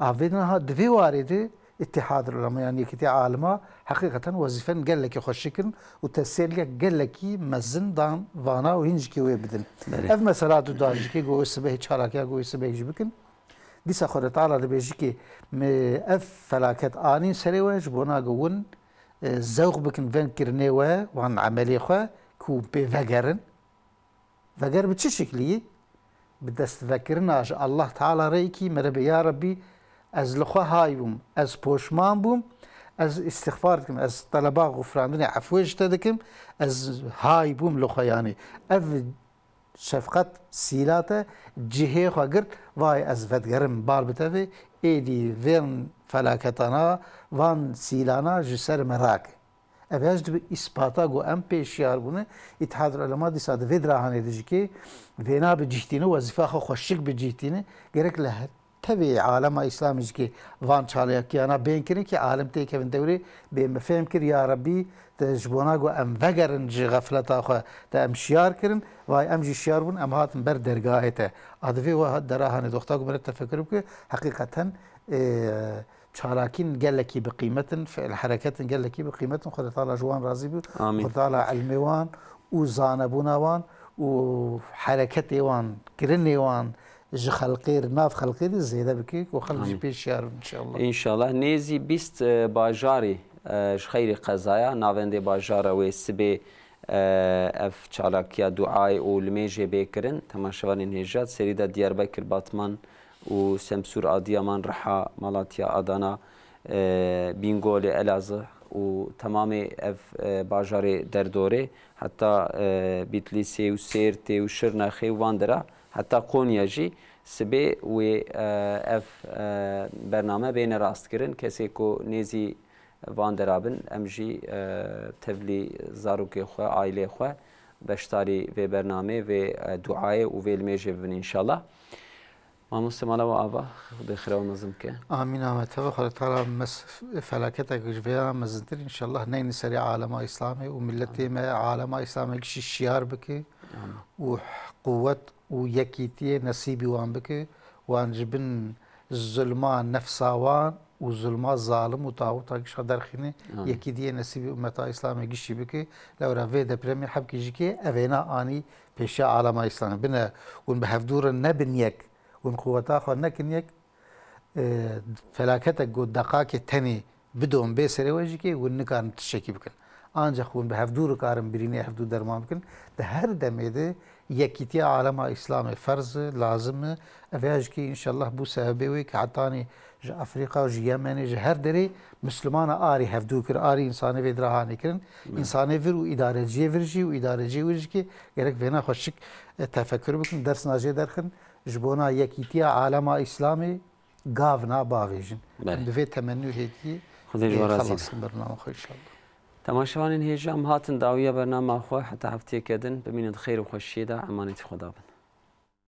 A vê niha di vê warê de Îtîhadul Ulema, yanî Yekîtiya Alima, heqîqeten wezîfen gelekî xweşik kirin û teselliyek gelekî mezin dan vana û hîn jikê wê bidin. Belê. Ev mesela tu da jikê ku wê sibehê çalakiya ku wê sibehê jî bikin. Dîsa Xwedê Teala dibê jikê me ev felaket anîn serê we ji bona ku win, e, zewq bikin ven kirinê we, wan emelê xwe ku pê vegerin. Veger bi çi şiklî? Bi destvekirina ji Allah Teala re yekî, me re bê, ya Rebbî, ez li xwe hay bûm, ez poşman bûm, ez îstixfar dikim, ez teleba xufrandinê efwê ji te dikim, ez hay bûm li xwe, yanî ev şefqet sîla te cihê xwe girt, vay ez vedigerim bal bi te vê, êdî vên felaketana, van sîlana ji ser me rake. Ev ya jî dibe îspata ku em pê şiyar bûne. Îtihad Ulema dîsa di vê dirahanê de jî kê vêna bi cih tîne, wezîfa xwe xweşik bi cih tîne. Gerek li he-, tevê alema Îslamê jî kê van çalakiyana bên kirin kê alem têkevin dewrê bê me fêm kir, ya Rebbî, te ji bona ku em vegerin ji xefleta xwe, te em şiyar kirin, vay em jî şiyar bûn, em hatin ber dergahê te. A di vê we derahanê doxta ku me re tefekur bike, heqîqeten, ê, çalakîn gelekî bi qîmet in, fiil hereketin gelekî bi qîmet in. Xwedê Teala ji wan razî bû. Amîn. Xwedê Teala ilmê wan û zanebûna wan û hereketê wan, kirinê wan ji xelqê, nav xelqê de zêde bike, ku xelk jî Amîn. pê şiyar bin inşallah. Înşallah. Nêzî bîst, e, bajarî, e, ji xeyrî qezaya navendê bajara wê sibê, e, ev çalakiya duayê û limêjê bê kirin. Temaşevanên hêja, serî de Diyarbekir, Batman, û Semsûr, Adiyaman, Riha, Malatya, Adana, e, Bîngolê, Elazığ û temamê ev, e, bajarê derdorê, heta, e, Bîtlîsê û Sêrtê û Şirnexê û van dera, heta Konya jî sibê wê, e, ev, e, bername bêne rastkirin. Kesê ku nêzî van dera bin, em jî, e, tevlî zarokê xwe, aîlê xwe beşdarî vê bernamê, vê, e, duayê û vê limêjê bibin înşallah. Mamoste mala we ava, Xwedê xira we mezin bike. Amîn, amin. Teve Xwedê Teala mes-, felaketek ji vêya mezintir, înşallah, neyni serê alema Îslamê û milletê me, alema Îslamê gişî şiyar bike Amîn. û quwet û yekîtiyê nesîbî wan bike, wan ji bin zulma nefsa wan û zulma zalim û taxûta gişa derxîne, Amîn. yekîtiyê nesîbî ummeta Îslamê gişî bike. Lewra vê depremê hebkî jî kê evêna anî pêşiya alema Îslamê. Bine, hûn bi hevdû re nebin yek, hûn quweta xwe nekin yek, e, felaketek ku deqakê tenê bidon bê serê we jî kê hûn nikarin tiştekî bikin. Ancaq hûn bi hevdû rikarin birînê hevdû derman bikin. Di her demê de yekîtiya alema Îslamê ferz e, lazim e. Ev ya jî kê înşallah bû sebebê wê ke hetanî ji Afrîka, ji Yemenê, ji her derê Mislimana arî hevdû kir, arî însanê vê dirahanê kirin. Evet. Însanê vir û îdareciyê vir jî û îdareciyê wir jî kê gerek vêna xweşik, e, tefekur bikin, dersna jê derxin. Ji bona yekîtiya alema Îslamê gav na bavêjin. Belê. Em di vê temennî û hêdiyê, Xwedê ji e, we razî be. Xelas kin bernama xwe înşallah. Temaşevanên hêja, em hatin dawiya bernama xwe, heta heftiyeke din, bimînin di xêr û xweşiyê de, emanetî Xweda bin.